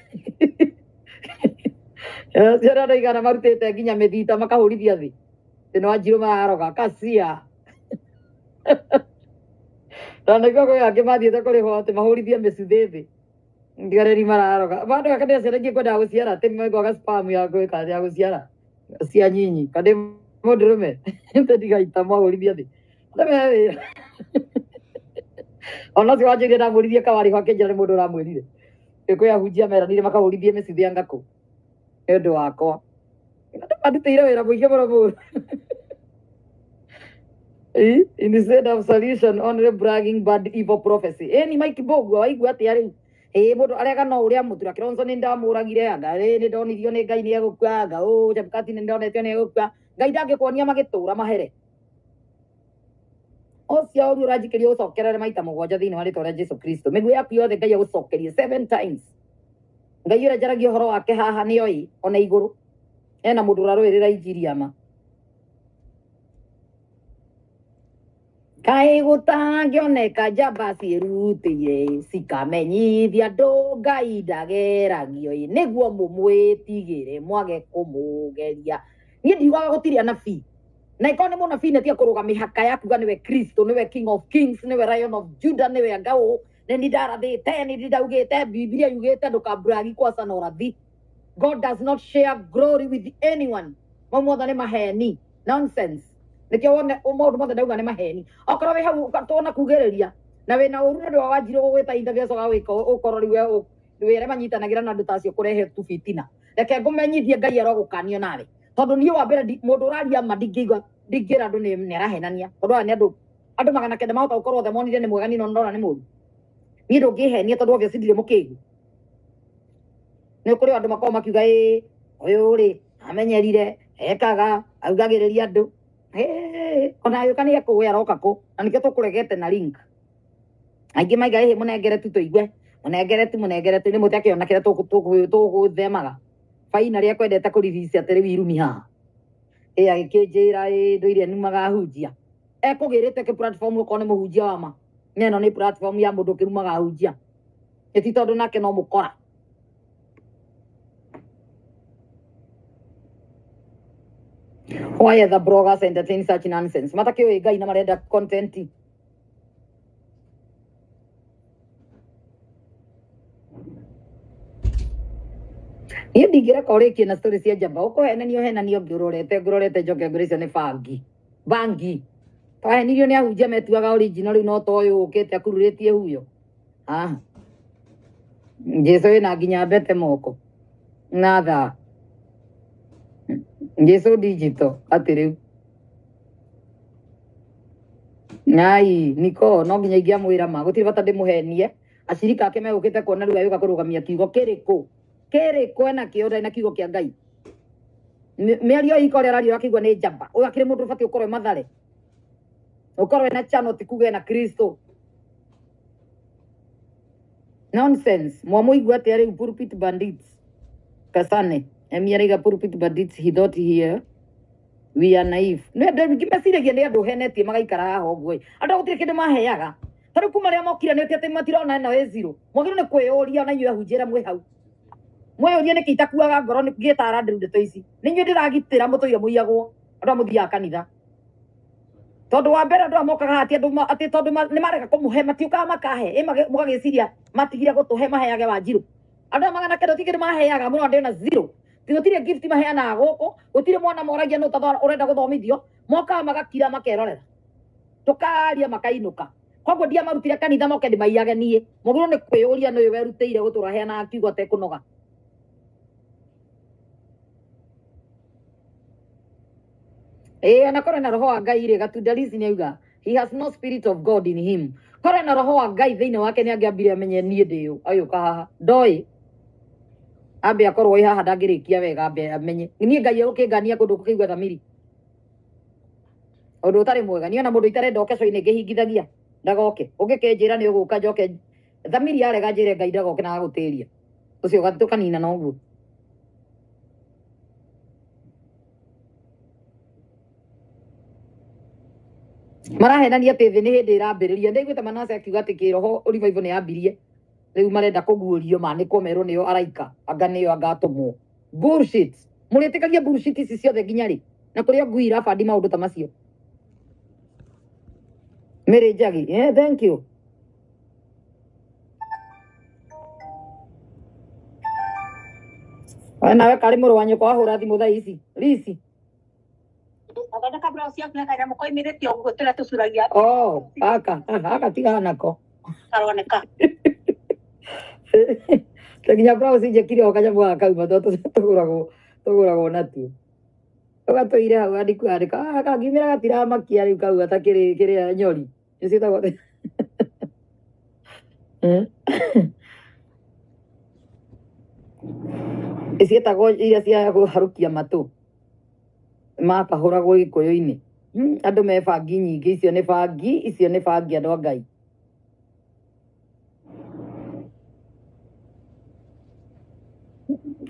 Ciana andũ aigana marutĩte nginya mĩthita makahũrithia thĩ, thĩna wa njirũ mararoga kacia na nĩguo kwĩ angĩ mathiĩte kũrĩhwo atĩ mahũrithie mĩcuthĩ thĩ, ndigarĩri mararoga bandũ gaka. Nĩ ciana ingĩ kwendaga gũciara atĩ megwaga spam ya gwĩka ya gũciara cia nyinyi, kandi mũndũrũme ndigaita mahũrithia thĩ. Andũ me wĩra ona ũcio wanjĩrire ndamũririe kawarĩ akĩnjĩra nĩ mũndũ ũramwĩrire kwĩ ahunjia meranire makahũrithie mĩcuthĩ ya ngakũ nĩ ũndũ wakwa. Andũ mandutĩire wĩra mũingĩ mũno mũno. Instead of solution, only bragging bad evil prophecy. Eh, ni Mike Mbugua waigua atia rĩu? Ĩ mũndũ arega no ũrĩa mũtura Kilonzo nĩ ndamũragire, anga rĩ nĩ ndonirio nĩ Ngai nĩ egũkua, anga ũ Chebukati nĩ ndonetio nĩ egũkua. Ngai ndangĩkuonia magĩtũra mahere. Ũcio ũru ũranjikĩria ũcokerere maita 7 thĩinĩ wa rĩtwa rĩa Jesu Kristo. Mĩguĩ yaku yothe Ngai agũcokerie seven times. Ngai ũrĩa njaragia ũhoro wake haha nĩ oĩ ona igũrũ. Ena mũndũ ũrarũĩrĩra injiri ya ma. Kaĩ gũtangĩoneka njamba ciĩrutĩire cikamenyithia andũ Ngai ndageragio ĩ, nĩguo mũmwĩtigĩre mwage kũmũgeria. Niĩ ndiugaga gũtirĩ anabii, na ikorwo nĩ mũnabii nĩ tiga kũrũga mĩhaka ya kuga nĩwe Kristo, nĩwe King of Kings, nĩwe Lion of Judah, nĩwe anga ũũ, nĩ ni ndarathĩte, nĩ ni ndaugĩte, Bibilia yugĩte ndũkamburagi kwaca na ũrathi. God does not share glory with anyone. Mau mothe nĩ maheni, nonsense. Nĩkĩo wone maũndũ mothe ndauga nĩ maheni. Okorwo wĩ hau tũona kugĩrĩria na wĩna ũru nĩ ũndũ wa Wanjiru gũgwĩta interview acoka gwĩka ũkorwo rĩu we wĩ arĩa manyitanagĩra na andũ ta acio kũrehe tu fitina. Reke ngũmenyithie Ngai arogũkanio nawe. Tondũ niĩ wa mbere mũndũ ũraria ma ndingĩigua ndingĩra andũ nĩ arahenania. Tondũ aya nĩ andũ 900 mahota gũkorwo othe monire nĩ mwega niĩ no ndona nĩ mũru. Niĩ ndũngĩhenia tondũ obviously ndirĩ mũkĩgu. Nĩ kũrĩ andũ makoragwo makiuga ĩ ũyũ rĩ amenyerire ekaga augagĩrĩria andũ. Ona agĩũka nĩ ekũĩ aroka kũ na nĩkĩo tũkũregete na link. Aingĩ maiga ĩhĩ mũnengere tu tũigue mũnengere tu nĩ mũtakĩona kĩrĩa tũgũthemaga. Faina rĩa kwendete kũriricia atĩ rĩu irumi haha. Ĩ agĩkĩnjĩra ĩ ndũire numaga ahunjia. Ekũgĩrĩte kĩ platform okorwo nĩ mũhunjia wa ma. Na ĩno nĩ platform ya mũndũ ũkĩrumaga ahunjia. Ĩ ti tondũ nake no mũkora. Why are the bloggers entertain such nonsense? Matakĩũĩ Ngai na marenda content. Niĩ ndingĩreka ũrĩkie na story cia njamba. Ũkũhenania ũhenania ngũrorete ngũrorete njoke ngũrĩ icio nĩ bangi. Bangi. Twahenirio nĩ ahunjia metuaga original rĩu no ta ũyũ ũkĩte akururĩtie huyo. Ah. Jesu wĩna nginya mbete moko. Na thaa. Jesu digital atĩ rĩu. Ngai niko no nginya ingĩamwĩra ma gũtirĩ bata ndĩmũhenie. Acirika ake megũkĩte kuona rĩu agĩũka kũrũgamia kiugo kĩrĩkũ. Kĩrĩkũ ena kĩo ndarĩ na kiugo kĩa Ngai. Mĩario iko ũrĩa araria ũrakĩigua nĩ njamba. Ũyũ akĩrĩ mũndũ ũbatiĩ ũkorwo wĩ Mathare. Ũkorwo wĩna channel ti kuga ena Kristo. Nonsense. Mwamũigua atĩa rĩu pulpit bandits. Kasane. Emi araiga pulpit bandits he thought here we are naive. Nĩ andũ aingĩ meciragia nĩ andũ henetie magaikara haha ũguo. Andũ gũtirĩ kĩndũ maheaga. Ta rĩu kuma rĩrĩa mokire nĩ atĩ matirona ĩno ĩ zero. Mwagĩrĩirwo nĩ kwĩyũria ona inyuĩ ahunjia arĩa mwĩ hau. Mwĩyũrie nĩkĩ itakuaga ngoro ngĩtara andũ ndeto ici. Nĩ inyuĩ ndĩragitĩra mũtũire mũiyagwo. Andũ aya mũthiaga kanitha. Tondũ wa mbere andũ aya mokaga haha ti andũ atĩ tondũ nĩ marega kũmũhe matiũkaga makahe. Ĩ mũgagĩciria matigire gũtũhe maheage Wanjiru. Andũ aya 900 ti kĩndũ maheaga mũno ndĩona zero. Ti gũtirĩ gift maheanaga gũkũ, gũtirĩ mwana moragia nũ ũrenda gũthomithio, mokaga magakira makerorera. Tũkaria makainũka. Koguo ndiamarutire kanitha moke ndĩmaiyage niĩ. Mwagĩrĩirwo nĩ kwĩyũria nĩ ũyũ werutĩire gũtũra aheanaga kiugo atekũnoga. Ĩ ona korwo na roho wa Ngai rĩ, Gatunda Liz nĩauga he has no spirit of God in him. Korwo na roho wa Ngai thĩinĩ wake nĩangĩambire amenye niĩ ndĩ ũ agĩũka haha. Ndoĩ. Ambe akorwo ĩ haha ndangĩrĩkia wega ambe amenye. Niĩ Ngai egũkĩngania kũndũ gũkĩigua thamiri. Ũndũ ũtarĩ mwega. Niĩ ona mũndũ itarenda oke coinĩ ngĩhingithagia ndagoke. Ũngĩkĩnjĩra nĩ ũgũka njoke thamiri yarega njĩre Ngai ndagoke na agagũtĩria. Ũcio tũkanina na ũguo. Marahenania atĩ thĩ nĩ hĩndĩ ĩrambĩrĩria. Ndaiguĩte Manase akiuga atĩ kĩroho revival nĩ yambirie. Rĩu marenda kũguũrio manĩkwo merwo nĩo araika anga nĩo anga atũmwo. Bullshit. Mũrĩtĩkagia bullshit ici ciothe nginya rĩ? Na kũrĩa ngui irabandi maũndũ ta macio. Mary Njagi, yeah, thank you. We nawe karĩ mũrũ wa nyũkwa wahũra thimũ thaa ici. Lici. Athondeka blouse yaku na kanyamũ koimĩrĩte ũguo tũrĩa tũcuragia Oh, aka, aka tigana nako. karoneka. Ta nginya blouse njĩkire o kanyamũ gaka kauma tondũ tũgũragwo natuo. Ũgatũire hau andĩku andĩka, ah, kangiumĩra gatiramakia rĩu kau atakĩrĩ kĩrĩa nyori. Nĩciĩtagwo atĩa? Ciĩtagwo iria cia kũharũkia matũ. Makahũragwo gĩkũyũ-inĩ. Andũ me bangi nyingĩ, icio nĩ bangi, icio nĩ bangi andũ a Ngai.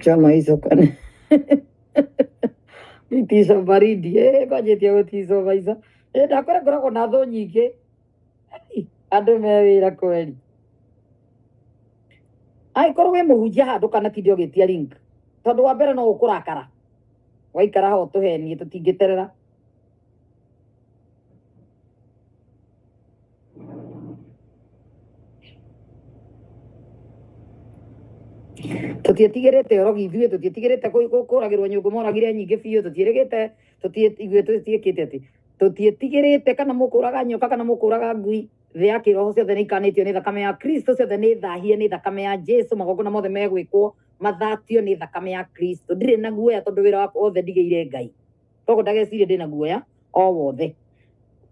Chama hizo kana. Itico baridi. Kwanjĩtie gũticwo maica. Ndakwĩra ngoragwo na thũ nyingĩ. Andũ me wĩra kweri. Angĩkorwo wĩ mũhunjia handũ kana tinde ũgĩtia link. Tondũ wa mbere no ũkũrakara. Waikara ho tũhenie tũtingĩterera. Tũtiĩtigĩrĩte ũrogi ithuĩ, tũtiĩtigĩrĩte kũragĩrwo nyũngũ moragire nyingĩ biũ, tũtiĩrĩgĩte, ithuĩ tũtiĩkĩte atĩ tũtiĩtigĩrĩte kana mũkũraga nyoka kana mũkũraga ngui. Thĩ ya kĩroho ciothe nĩ ikanĩtio nĩ thakame ya Kristo, ciothe nĩ thahie nĩ thakame ya Jesu, magongona mothe megwĩkwo mathatio nĩ thakame ya Kristo. Ndirĩ na guoya tondũ wĩra wakwa wothe ndigĩire Ngai, koguo ndagecirie ndĩ na guoya o wothe.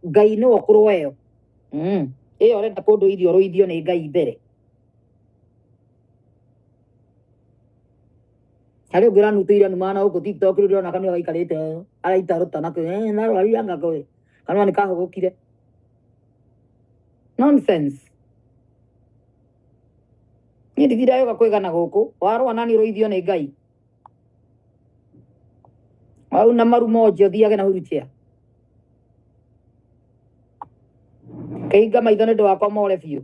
Ngai nĩwe ũkũrũa ĩyo. Ĩyo ũrenda kũndũithia ũrũithio nĩ Ngai mbere. Harĩ ũngĩ ũranutĩire numa na gũkũ TikTok rĩu ndĩrona kanua gaikarĩte ũũ, araita rũta na kũ narwarire anga kũĩ kanua nĩ kahũgũkire. Nonsense. Niĩ nditindaga gũka kwĩgana gũkũ, warũa nani ũrũithio nĩ Ngai. Wauna maru monje ũthiage na wheelchair. Kĩhinga maitho nĩ ũndũ wakwa more biũ,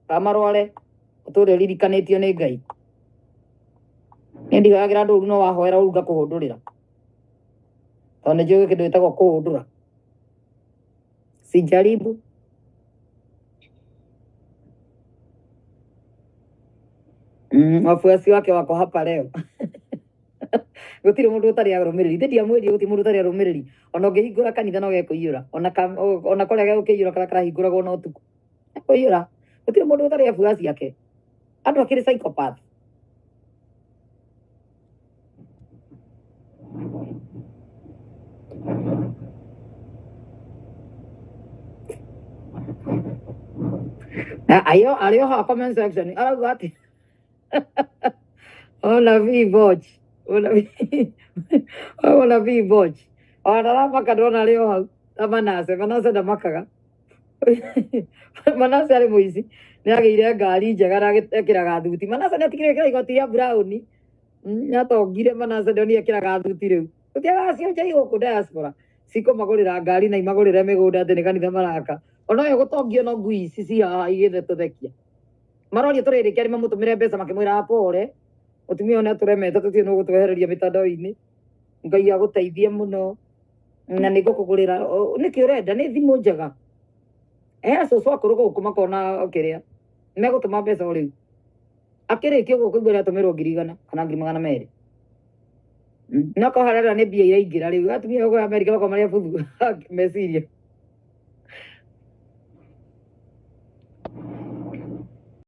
kamarware ũtũre ũririkanĩtio nĩ Ngai. Niĩ ndihoyagĩra andũ ũru no wahoera ũru ngakũhũndũrĩra, tondũ nĩ njũĩ kĩndũ gĩtagwo kũhũndũra. Sijaribu. Wafuasi wake wako hapa leo. Gũtirĩ mũndũ ũtarĩ arũmĩrĩri. Ithe ndiamwĩrire gũtirĩ mũndũ ũtarĩ arũmĩrĩri. Ona ũngĩhingũra kanitha no gekũiyũra. Ona ona kũrĩa gegũkĩiyũra karĩa karahingũragwo na ũtukũ. Gekũiyũra. Gũtirĩ mũndũ ũtarĩ afuasi ake. Andũ akĩrĩ psychopath. Ayo arĩ o haha comment section arauga atĩ ona vi watch. Ona vi ona vi watch. Ona ndaramaka ndona arĩ o hau. Ta Manase, Manase ndamakaga. Manase arĩ mũici. Nĩ agĩire ngari njega na ekĩraga thuti. Manase nĩ atigire gwĩkĩra igoti rĩa brown. Nĩ atongire Manase ndonire ekĩraga thuti rĩu. Gũtiagaga cionje gũkũ diaspora. Cikũmagũrĩra ngari na imagũrĩre mĩgũnda atĩ nĩ kanitha maraka. Ona ũyũ gũtongio no ngui ici ci haha igĩtũthekia. Maroria tũrĩrĩkia arĩ mamũtũmĩre mbeca makĩmwĩra pole. Mũtumia ũyũ nĩ atũremete tũtiũĩ nũ ũgũtwehereria mĩtandao-inĩ. Ngai agũteithie mũno. Na nĩ ngũkũgũrĩra nĩkĩ ũrenda nĩ thimũ njega. Cũcũ akũrũ gũkũ makona kĩrĩa megũtũma mbeca o rĩu. Akĩrĩkia ũguo kũigua nĩatũmĩrwo 100,000 kana 200,000. No korwo harĩa nĩ mbia iraingĩra rĩu atumia gũkũ Amerika makorwo marĩ abuthu meciria.